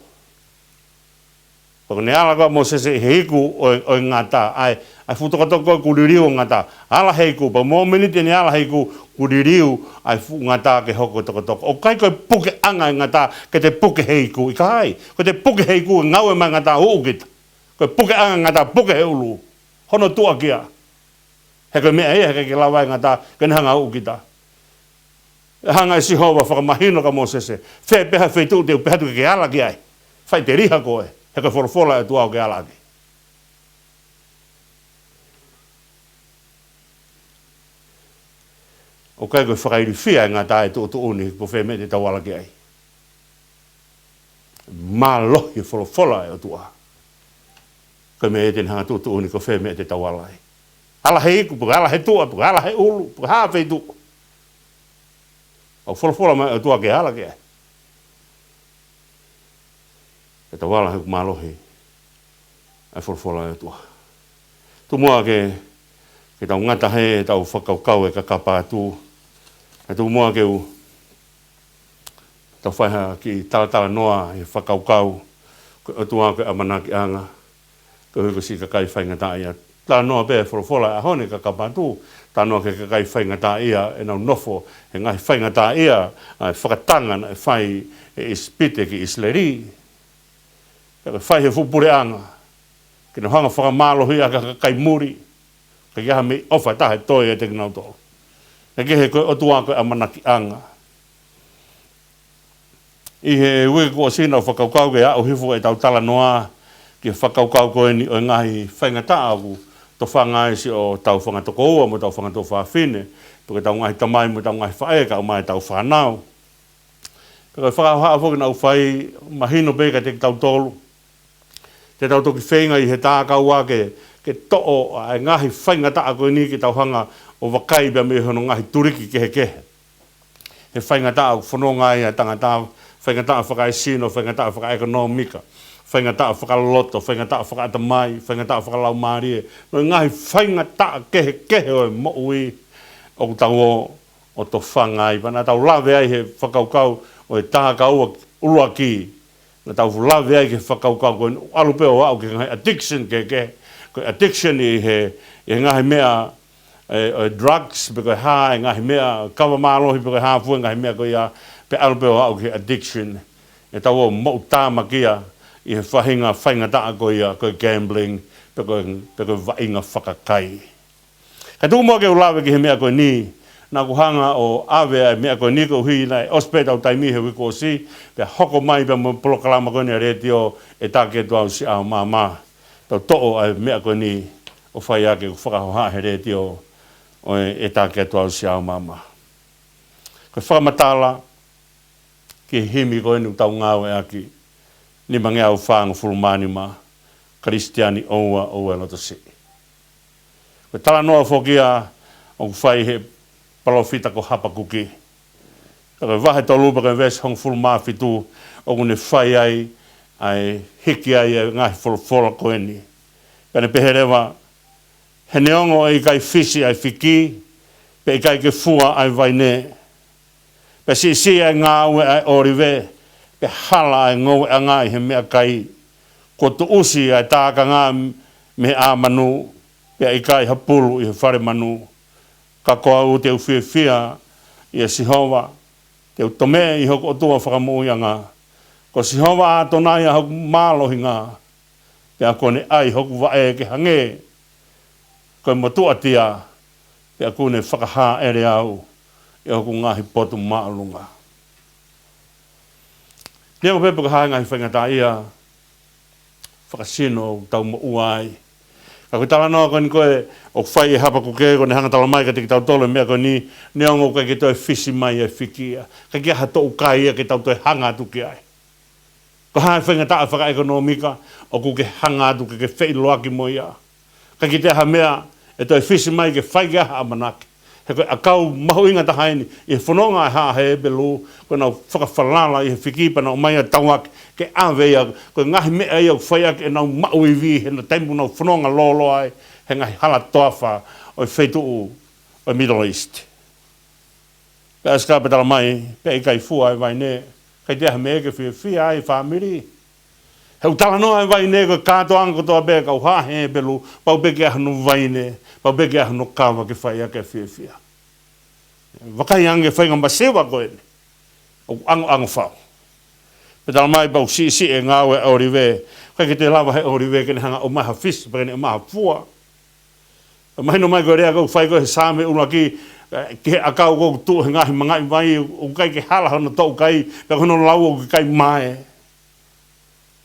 Pea ko ʻene ala ko ē ʻa Mōsese ʻi he iku ʻo e, ʻo e ngata, ʻa e, ʻa e fuʻu tokotoko kuo liliu ʻo ngata. Ala he iku, pea mōmeniti ʻene ala he iku kuo liliu ʻa e fuʻu ngata ke hoko ko e tokotoko. ʻOku ʻikai ko e pukeʻanga e ngata ke te puke he iku, ʻikai. Ko ʻete puke he iku ʻe ngaue mai e ngata ʻo uʻu kita. Ko e pukeʻanga ngata, puke he ʻulu. Hono tuʻa kia. He ko e meʻa ia, he ʻikai ke lava ʻe ngata, ke ne hanga ʻo uʻu kita. ʻE hanga ʻe Sihova ʻo fakamahino kia Mōsese, fē pē ha feituʻu te u pehē atu ke ke ala ki ai. Faʻiteliha koe, he ko e folofola ʻa e ʻOtua ʻoku ke ala ki ai. ʻOku ʻikai ko e fakailifia ʻe ngata e tuʻutuʻuni ko fē meʻa te tau ala ki ai. Mālohi e folofola ʻa e ʻOtua. Ko e meʻa ia te ne hanga ʻo tuʻutuʻuni ko fē meʻa te tau ala ai. Ala he iku, pe ko e ala he tuʻa, pe ko e ala he ʻulu, pe ko e hā feituʻu. ʻOku folofola mai e ʻOtua ke ala ki ai. Ke tau ala he ʻoku mālohi ʻa e folofola ʻa e ʻOtua. Tuku muʻa ke, ke tau ngata heʻetau fakakaukau ʻe kakapa atu. Kae tuku muʻa ke u, tau fai ha kiʻi talatalanoa ʻi he fakakaukau, ko e ʻOtua ko e ʻamanakiʻanga, koeʻuhi ko siʻi kakai faingataʻaʻia. Talanoa pē folofola ʻa e ʻaho ni ʻe kakapa atu, talanoa ki he kakai faingataʻaʻia ʻenau nofo he ngaahi faingataʻaʻia, ʻa e fakatanga naʻe fai ʻe ʻIsipite ki ʻIsileli. Pea ko e fai he fuʻu puleʻanga, ke nau hanga ʻo fakamālohiʻi ʻa e kakai muli, ʻikai ke ʻi ai ha meʻi ʻofa ʻe taha ʻe toe ʻiate kinautolu. Kae kehe ko e ʻOtua ko e ʻamanakiʻanga. ʻI he uike kuo ʻosi naʻa ku fakakaukau ke aʻu hifo ʻetau talanoa ki he fakakaukau ko eni ʻo e ngaahi faingataʻa ʻoku tofanga ai siʻotau fanga tokoua mo ʻetau fanga tuofāfine, pe ko ʻetau ngaahi tamai mo ʻetau ngaahi faʻē, kae ʻumaʻā ʻetau fānau. Pea ko e fakahohaʻa foki naʻa ku fai, mahino pē kiate kitautolu, te tau toki feinga ʻi he tā kaua ke, ke toʻo ʻa e ngaahi faingataʻa ko eni ke tau hanga ʻo vakai pea mei hono ngaahi tuliki kehekehe. He faingataʻa ʻoku fononga ai ʻa e tangata, faingataʻa fakaesino, faingataʻa fakaʻekonōmika, faingataʻa fakaloto, faingataʻa fakaʻatamai, faingataʻa fakalaumālie, mo e ngaahi faingataʻa kehekehe ʻo e moʻui ʻoku tau ō ʻo tofanga ai. Pea naʻa tau lave ai he fakakaukau ʻo e tā kaua ʻuluaki, naʻa tau lave ai ki he fakakaukau ko eni ʻoku ʻalu pē ʻo aʻu ki he ngaahi addiction kehekehe. Ko e addiction ʻi he, ʻi he ngaahi meʻa, ʻe, ʻo e drugs, pe ko e hā, ʻe ngaahi meʻa kava mālohi, pe ko e hā fua e ngaahi meʻa ko ia, pea ʻalu pē ʻo aʻu ki he addiction. ʻE tau ō ʻo moʻutāmakia ʻi he faʻahinga faingataʻa ko ia, ko e gambling, pe ko e, pe ko e vaʻinga fakakai. Kae tuku muʻa ke u lave ki he meʻa ko eni, naʻa ku hanga ʻo ʻave ʻa e meʻa ko eni koeʻuhi naʻe ʻosi pē ʻetau taimi he uike kuo ʻosi, pea hoko mai pea mo e polokalama ko eni ʻa e letiō ʻE Taki Atu Au Siʻau Māmā. Tau toʻo ʻa e meʻa ko eni ʻo fai ʻaki ʻeku fakahohaʻa he letiō ʻo e ʻE Taki Atu Au Siʻau Māmā. Ko e fakamatala ki he himi ko eni ʻoku tau ngāueʻaki, nimangeau fāngofulu mā nima, Kalisitiane ʻoua, ʻoua ʻe loto siʻi. Ko e talanoa foki ia ʻoku fai he palōfita ko Hapakuki. Pea ko e vahe tolu pea ko e veesi hongofulu mā fitu ʻoku ne fai ai, ʻa e hiki ai ʻa e ngaahi folofola ko eni. Pea ne pehē leva, he neongo ʻe ʻikai fisi ʻa e fiki, pea ʻikai ke fua ʻa e vaine, pea siʻisiʻi ʻa e ngāue ʻa e ʻōlive, pea hala ʻa e ngoueʻanga ʻi he meʻakai, kuo tuʻusi ʻa e tākanga mei he ʻā manu, pea ʻikai ha pulu ʻi he fale manu. Ka ko au te u fiefia ʻia Sihova, te u tomeʻe ʻi hoku ʻOtua fakamoʻuiʻanga. Ko Sihova ʻAtonai ʻa hoku mālohinga, pea kuo ne ʻai hoku vaʻe ke hangē ko e motuʻa tia, pea kuo ne fakahāʻele au ʻi hoku ngaahi potu māʻolunga. Neongo pē pe ko e hā e ngaahi faingataʻaʻia fakasino ʻoku tau moʻua ai. Ka ko e talanoa ko eni ko ē ʻoku fai ʻe Hapakuke, ko ʻene hanga ʻo talamai kiate kitautolu e meʻa ko eni, neongo ʻoku ʻikai ke toe fisi mai e fiki ia, ʻikai ke ʻi ai ha toʻukai ia ke tau toe hanga atu ki ai. Ko e hā e faingataʻa fakaʻekonōmika ʻoku ke hanga atu ke ke feʻiloaki mo ia, ʻikai ke toe ʻi ai ha meʻa ʻe toe fisi mai ke fai ki ai ha ʻamanaki. He ko e ʻakau mahuʻinga taha eni ʻi he fononga ʻa e haʻa Hepelū, ko ʻenau fakafalala ʻi he fiki pea nau ō mai ʻo tauaki ke ʻave ia, ko e ngaahi meʻa ia ʻoku fai ʻaki ʻenau maʻu ivi he taimi ʻoku nau fononga lōloa ai he ngaahi hala toafa ʻo e feituʻu ʻo e Middle East. Pea ʻosi ka pea talamai, pea ʻikai fua e vaine, ʻikai toe ʻi ai ha meʻa ke fiefia ai e fāmili. He ʻoku talanoa e vaine ko e kātoanga kotoa pē ʻa e kau haʻa Hepelū, pau pē ke ʻi ai hano vaine, pau pē ke ʻi ai hano kava ke fai ʻaki e fiefia. Vakai ange ki he faʻahinga masiva ko eni ʻoku ʻangoʻango fau. Pea talamai pea ʻoku siʻisiʻi e ngāue ʻa e ʻōlive, ʻIkai ke toe lava he ʻōlive ke ne hanga ʻo ʻomai ha fiso, pe ke ne ʻomai ha fua. Mahino mai ko e lea ʻoku fai ko ē he Saame ʻuluaki, eh, ki he ʻakau ʻoku tuʻu he ngaahi mangaʻi vai, ʻoku ʻikai ke hala hono toʻukai, pe ko hono lau ʻoku ʻikai mae.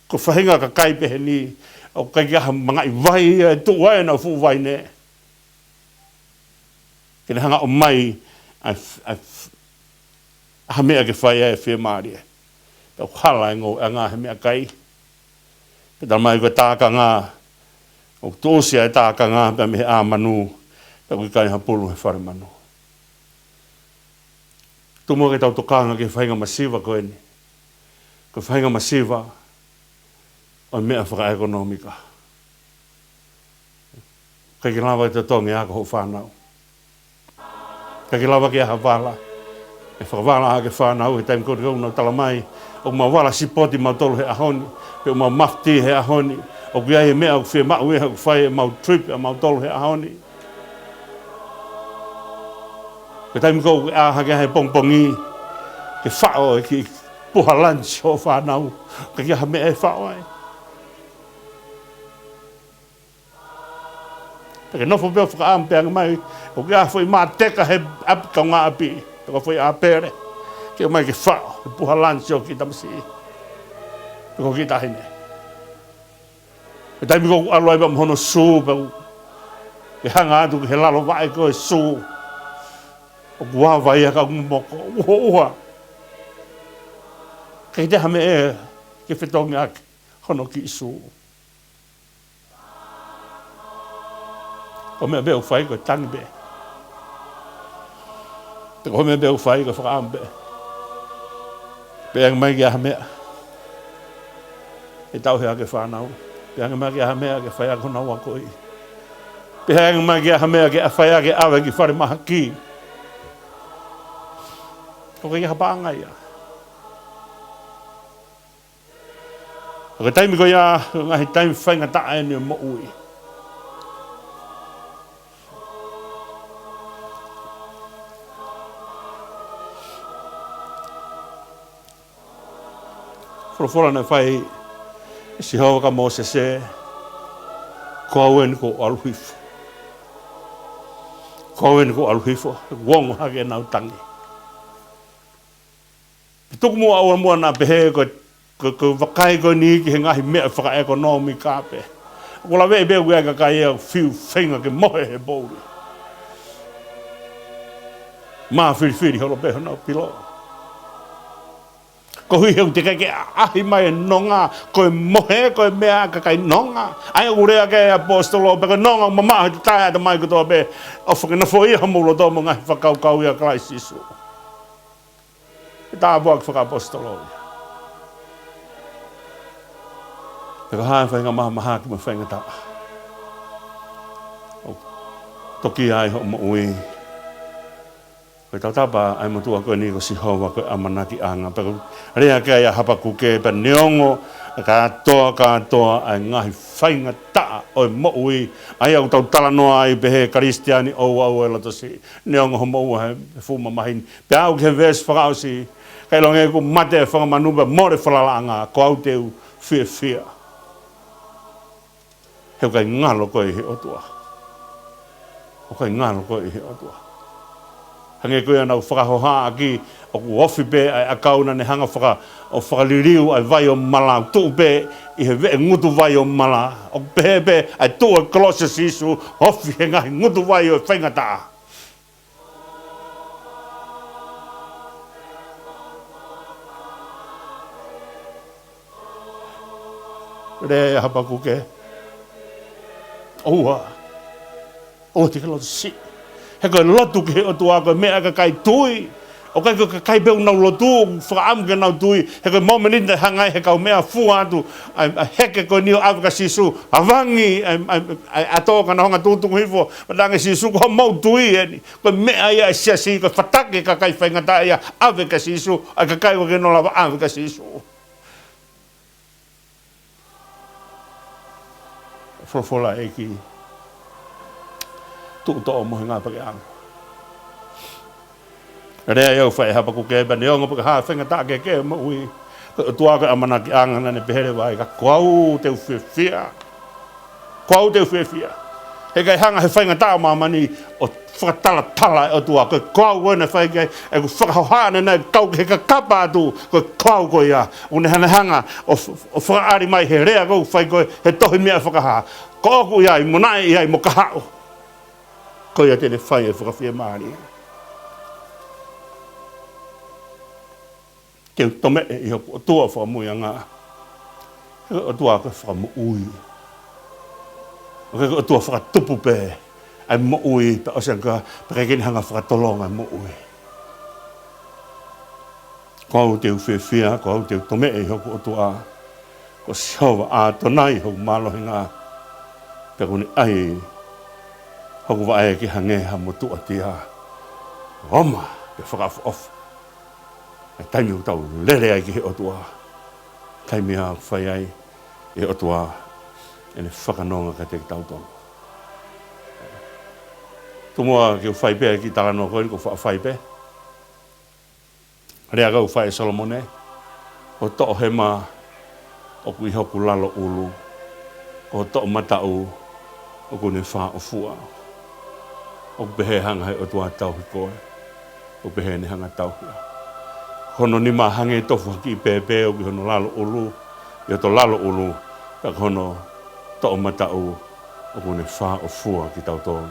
Ko e faʻahinga kakai pehē ni, ʻoku ʻikai ke ʻi ai ha mangaʻi vai ia ʻe tuʻu ai ʻenau fuʻu vaine. Ke ne hanga ʻo ʻomai ʻa e f-, ʻa e f-, ʻa ha meʻa ke fai ai e fiemālie. Pea ʻoku hala e ngoueʻanga he meʻakai. Pea talamai ko e tākanga, ʻoku tuʻusi ʻa e tākanga pea mei he ʻā manu, pea ʻoku ʻikai ha pulu he fale manu. Tuku muʻa ke tau tokanga ki he faʻahinga masiva ko eni. Ko e faʻahinga masiva ʻo e meʻa fakaʻekonōmika. ʻIkai ke lava ke totongi ʻa hoʻo fānau. ʻIkai ke lava ke ʻi ai ha vala ʻe fakavala ʻaki e fānau he taimi ko ē ʻoku nau talamai ʻoku mau vala sipoti mautolu he ʻaho ni, pe ʻoku mau mafiti he ʻaho ni, ʻoku ʻi ai e meʻa ʻoku fiemaʻu ia ʻoku fai ʻemau trip ʻamautolu he ʻaho ni. Ko e taimi ko ē ʻoku ʻā hake ai he pongipongi ke faʻo e kiʻi puha lunch hoʻo fānau, ʻikai ke ʻi ai ha meʻa ʻe faʻo ai. Pea ke nofo pē ʻo fakaʻamu pē ange mai, ʻoku ʻi ai ha foʻi māteka he ʻapi kaungāʻapi, pe ko ha foʻi ʻāpele, ke ʻomai ke faʻo e puha lunch ʻo e kiʻi tamasiʻi, pe ko e kiʻi taʻahine. Ko e taimi ko ē ʻoku ʻalu ai pea mo hono sū, pea ʻoku ke hanga atu ki he lalo vaʻe ko e sū, ʻoku ava ia ka ʻoku momoko, ʻuhoʻuha. ʻIkai toe ʻi ai ha meʻa ke fetongi ʻaki hono kiʻi sū. Ko e meʻa pē ʻoku fai ko e tangi pē. Pe ko e meʻa pē ʻoku fai ko e fakaʻamu pē. Pehē ange mai ke ʻi ai ha meʻa ʻe tauhi ʻaki e fānau. Pehē ange mai ke ʻi ai ha meʻa ke fai ʻaki honau akoʻi. Pehē ange mai ke ʻi ai ha meʻa ke fai ʻaki e ʻave ki falemahaki. ʻOku ʻikai ke ʻi ai ha paʻanga ia. Ko e taimi ko ia, ko e ngaahi taimi faingataʻa eni ʻo e moʻui. Folofola naʻe fai ʻe Sihova kia Mōsese, ko au eni kuo u ʻalu hifo. Ko au eni kuo u ʻalu hifo, kuo ongo hake ʻenau tangi. Tuku muʻa ʻaua muʻa naʻa pehē ko, ko, ko e vakai ko eni ki he ngaahi meʻa fakaʻekonōmika pē. ʻOku laveʻi pē ʻoku ʻi ai e kakai ia ʻoku fiu feinga ke mohe he poʻuli. Mā filifili holo pē honau pilo. Koeʻuhi he ʻoku teʻeki ke ʻaʻahi mai e nonga, ko e mohe, ko e meʻa ʻa e kakai nonga. ʻA ia ʻoku lea ki ai e ʻaposetolo, pea ko e nonga ʻoku mamaʻo he taʻe ʻatamai kotoa pē, ʻofa ke nofoʻia homou loto mo e ngaahi fakakaukau ʻia Kalaisi Sīsū. Ko e tāpuaki fakaʻaposetolo ia. Pea ko e hā e faʻahinga mahamahaki mo e faingataʻa ʻoku toki ʻi ai hoʻo moʻui? Ko e tautapa ʻa e motuʻa ko eni ko Sihova ko e ʻamanakiʻanga. Pea ko e lea ki ai ʻa Hapakuke, pea neongo e kātoa, kātoa ʻa e ngaahi faingataʻa ʻo e moʻui, ʻa ia ʻoku tau talanoa ai pē he Kalisitiane ʻoku ʻi ai e loto siʻi. Neongo hoʻo moʻua he fuʻu mamahi ni. Pea aʻu ki he veesi fakaʻosi, ka ʻilonga ʻoku mate e fanga manu pea mole e falalaʻanga, ko au te u fiefia. He ʻoku ʻikai ngalo koe ʻi he ʻOtua. ʻOku ʻikai ngalo koe ʻi he ʻOtua. Hangē ko ia naʻa ku fakahohaʻa ʻaki, ʻoku ofi pē ʻa e ʻakau naʻa ne hanga faka-, ʻo fakaliliu ʻa e vai ʻo Mala, tuʻu pē ʻi he veʻe ngutu vai ʻo Mala. ʻOku pehē pē ʻa e tuʻu ʻa e kolosi ʻo Sīsū, ofi he ngaahi ngutu vai ʻo e faingataʻa. Lea ʻa Hapakuke. ʻOua. ʻOua te ke loto siʻi. He ko e lotu ki he ʻOtua ko e meʻa ʻa e kakai tui. ʻOku ʻikai ko e kakai pē ʻoku nau lotu, ʻoku fakaʻamu ke nau tui. He ko e momeniti naʻe hanga ai he kau meʻa fua atu ʻa e, ʻa e heke ko eni ʻo ʻave kia Sīsū, ʻavangi ʻa e, ʻa e, ʻa e ʻato ka nau hanga ʻo tukutuku hifo. Pea talaange ʻe Sīsū ko homou tui eni. Ko e meʻa ia ʻa e siasi, ko e fataki e kakai faingataʻa ia, ʻave kia Sīsū, ʻa e kakai ʻoku ʻikai ke nau lava ʻave kia Sīsū. Folofola ʻa e ʻEiki, tuʻu toʻo mo e ngaahi pakeʻanga. Lea ia ʻoku fai ʻe Hapakuke, pea neongo pe ko e hā e faingataʻa kehekehe ʻo e moʻui, Ko e ʻOtua ko e ʻamanakiʻanga naʻa ne pehē leva ai, ka ko au te u fiefia. Ko au te u fiefia. He ʻikai hanga he faingataʻa ʻo māmani ʻo fakatalatala e ʻOtua, ko e ko au ko ē naʻe fai ki ai ʻeku fakahohaʻa naʻe kau ki he kakapa atu, ko e ko au ko ia. ʻOku ne hanga, hanga ʻo f-, ʻo fakaʻali mai he lea ko ē ʻoku fai ko ē he tohi meʻa fakahā. Ko ʻoku ʻi ai, mo naʻe ʻi ai, mo kahaʻu. Ko ia te ne fai e fakafiemālie. Te u tomeʻe ʻi hoku ʻOtua fakamoʻuiʻanga. He ko e ʻOtua ko e fakamoʻui. ʻOku ʻikai ko e ʻOtua fakatupu pē ʻa e moʻui, pea ʻosi ange, pea ʻikai ke ne hanga fakatolonga e moʻui. Ko au te u fiefia, ko au te u tomeʻe ʻi hoku ʻOtua. Ko Sihova ʻAtonai hoku mālohinga. Pea ʻoku ne ʻai hoku vaʻe ke hangē ha motuʻa tia. Oma, ke fakaʻofoʻofa. ʻA e taimi ʻoku tau lele ai ki he ʻOtua. Taimi ʻoku fai ai ʻe he ʻOtua ʻene fakanonga kiate kitautolu. Tomuʻa ke u fai pē e kiʻi talanoa ko eni, ʻoku ou faʻa fai pē. Lea ko ē ʻoku fai ʻe Solomone, ko e toʻohema ʻoku ʻi hoku lalo ʻulu, ko e toʻomataʻu ʻoku ne fāʻofua. ʻOku pehē hanga he ʻOtua ʻo tauhi koe, ʻoku pehē ne hanga ʻo tauhi au. Ko hono nima hangē tofu ha kiʻi pēpē ʻoku ʻi hono lalo ʻulu, ʻi hoto lalo ʻulu, ka ko hono toʻomataʻu ʻoku ne fāʻofua kitautolu,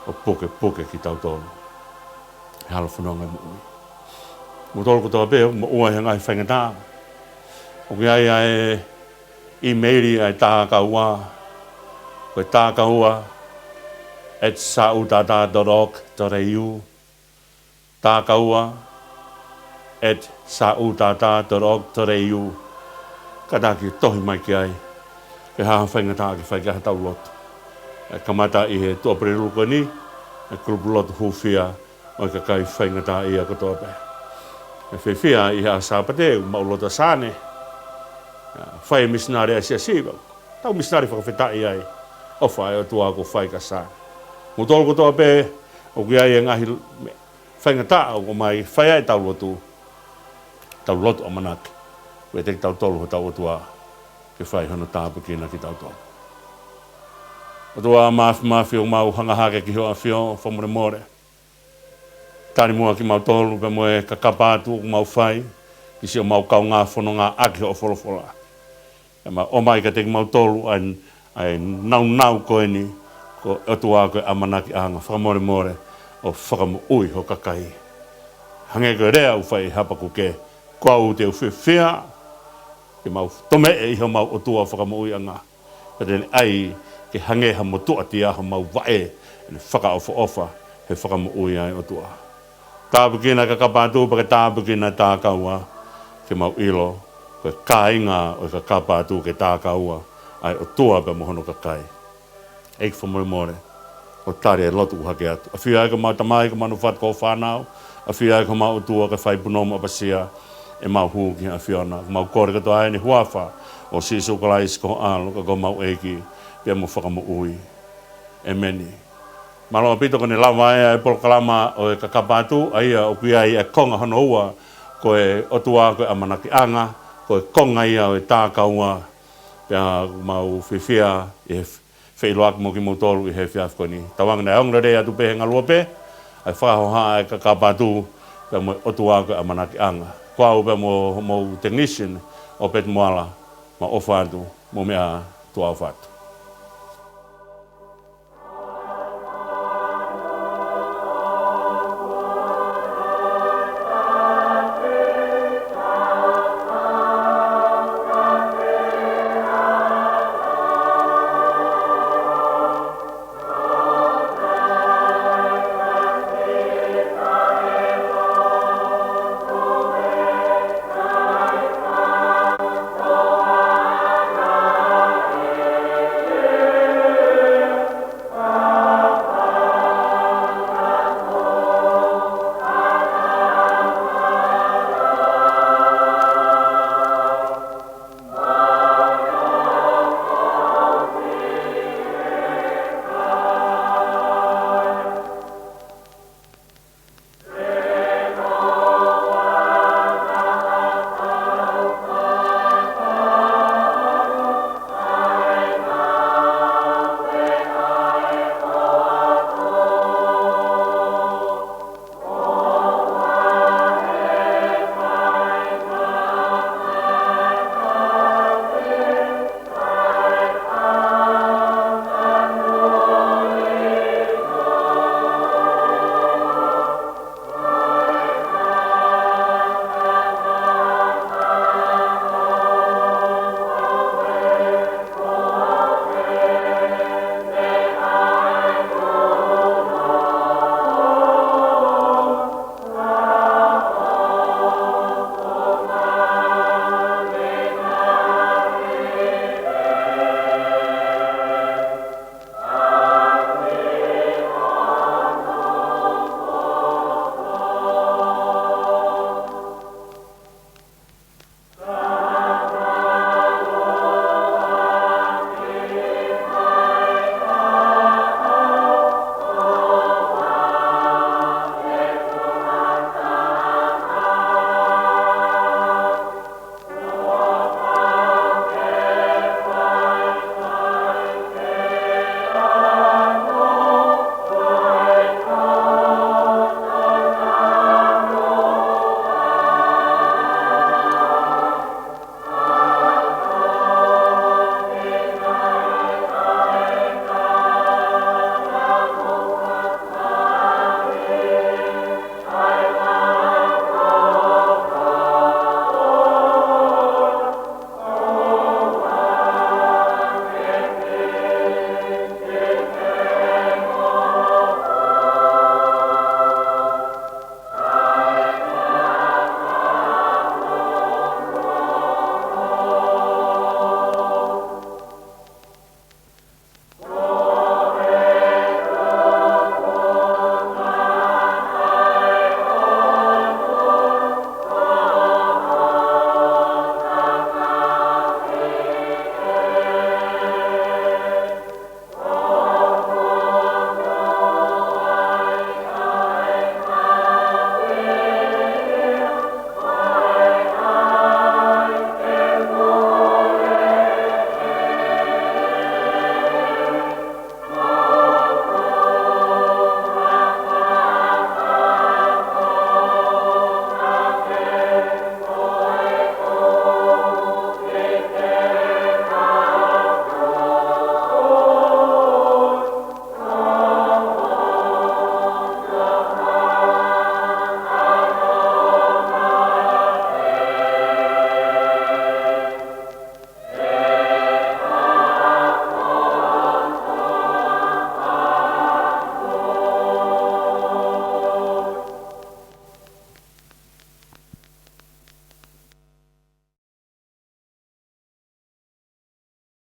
ʻo pukepuke kitautolu he halafononga e moʻui. Moutolu kotoa pē ʻoku mou ʻi he ngaahi faingataʻa, ʻoku ʻi ai ʻa e ʻīmeili ʻa e Tākaua, ko e tākaua at sautata dot org dot A U, tākaua at sautata dot org dot A U. Kātaki tohi mai ki ai, ke hā ha faingataʻa ke fai ki ai haʻatau lotu. ʻE kamata ʻi he tuʻapulelulu ko eni e kulupu lotu hūfia ʻo e kakai faingataʻaʻia kotoa pē. ʻE fiefia ʻi he ʻaho Sāpate, ʻoku mau lotu ʻa Sane. ʻA, fai e misinale ʻa e siasi, tau misinale fakafetaʻi ai ʻofa ʻa e ʻOtua kuo fai kia Sane. Moutolu kotoa pē ʻoku ʻi ai e ngaahi faingataʻa ʻoku ʻomai, fai ai ʻetau lotu, tau lotu ʻamanaki. Ko e ʻiate kitautolu hotau ʻOtua ke fai hono tāpuekina kitautolu. ʻOtua Māfimafi, ʻoku mau hanga hake ki hoʻo ʻAfio, fakamolemole. Tali muʻa kimautolu pea mo e kakapa atu ʻoku mau fai, ki siʻomau kaungā fononga ʻaki hoʻo folofola. Pea mau ʻomai kiate kimautolu ʻa e, ʻa e naunau ko eni, ko e ʻOtua ko e ʻamanakiʻanga, fakamolemole ʻo fakamoʻui ho kakai. Hangē ko e lea ʻoku fai ʻe Hapakuke, ko au te u fiefia, ke mau tomeʻe ʻi homau ʻOtua fakamoʻuiʻanga. Pea te ne ʻai ke hangē ha motuʻa tia homau vaʻe, ʻene fakaʻofoʻofa he fakamoʻui ʻa e ʻOtua. Tāpuekina e kakapa atu pea ke tāpuekina e tākaua, ke mau ʻilo ko e kāinga ʻo e kakapa atu ko e tākaua ʻa e ʻOtua pea mo hono kakai. ʻEiki, fakamolemole ʻo tali e lotu ʻoku hake atu. ʻAfio ai ko homau Tamai, ko homau Fatu, ko e fānau. ʻAfio ai ko homau ʻOtua, ko e fai punou mo ʻapasia ʻemau hū ki he ʻAfiona. Mau kole kotoa ʻeni he huafa ʻo Sīsū Kalaisi ko ho ʻAlo, ka ko homau ʻEiki pea mo Fakamoʻui. ʻEmeni. Mālō ʻaupito, ko ʻene lava ʻa e polokalama ʻo e kakapa atu, ʻa ia ʻoku ʻi ai e konga hono ua, ko e ʻOtua ko e ʻamanakiʻanga, ko e konga ia ʻo e tākaua. Pea mau fiefia ʻi he feʻiloaki mo kimoutolu ʻi he efiafi ko eni. Tauange naʻe ongo lelei atu pē he ngaluope ʻa e fakahohaʻa e kakapa atu pea mo e ʻOtua ko e ʻamanakiʻanga. Ko au pea mo homau technician ʻo Peti Moala, mau ʻofa atu, mou meʻa ā, tuʻa ʻofa atu.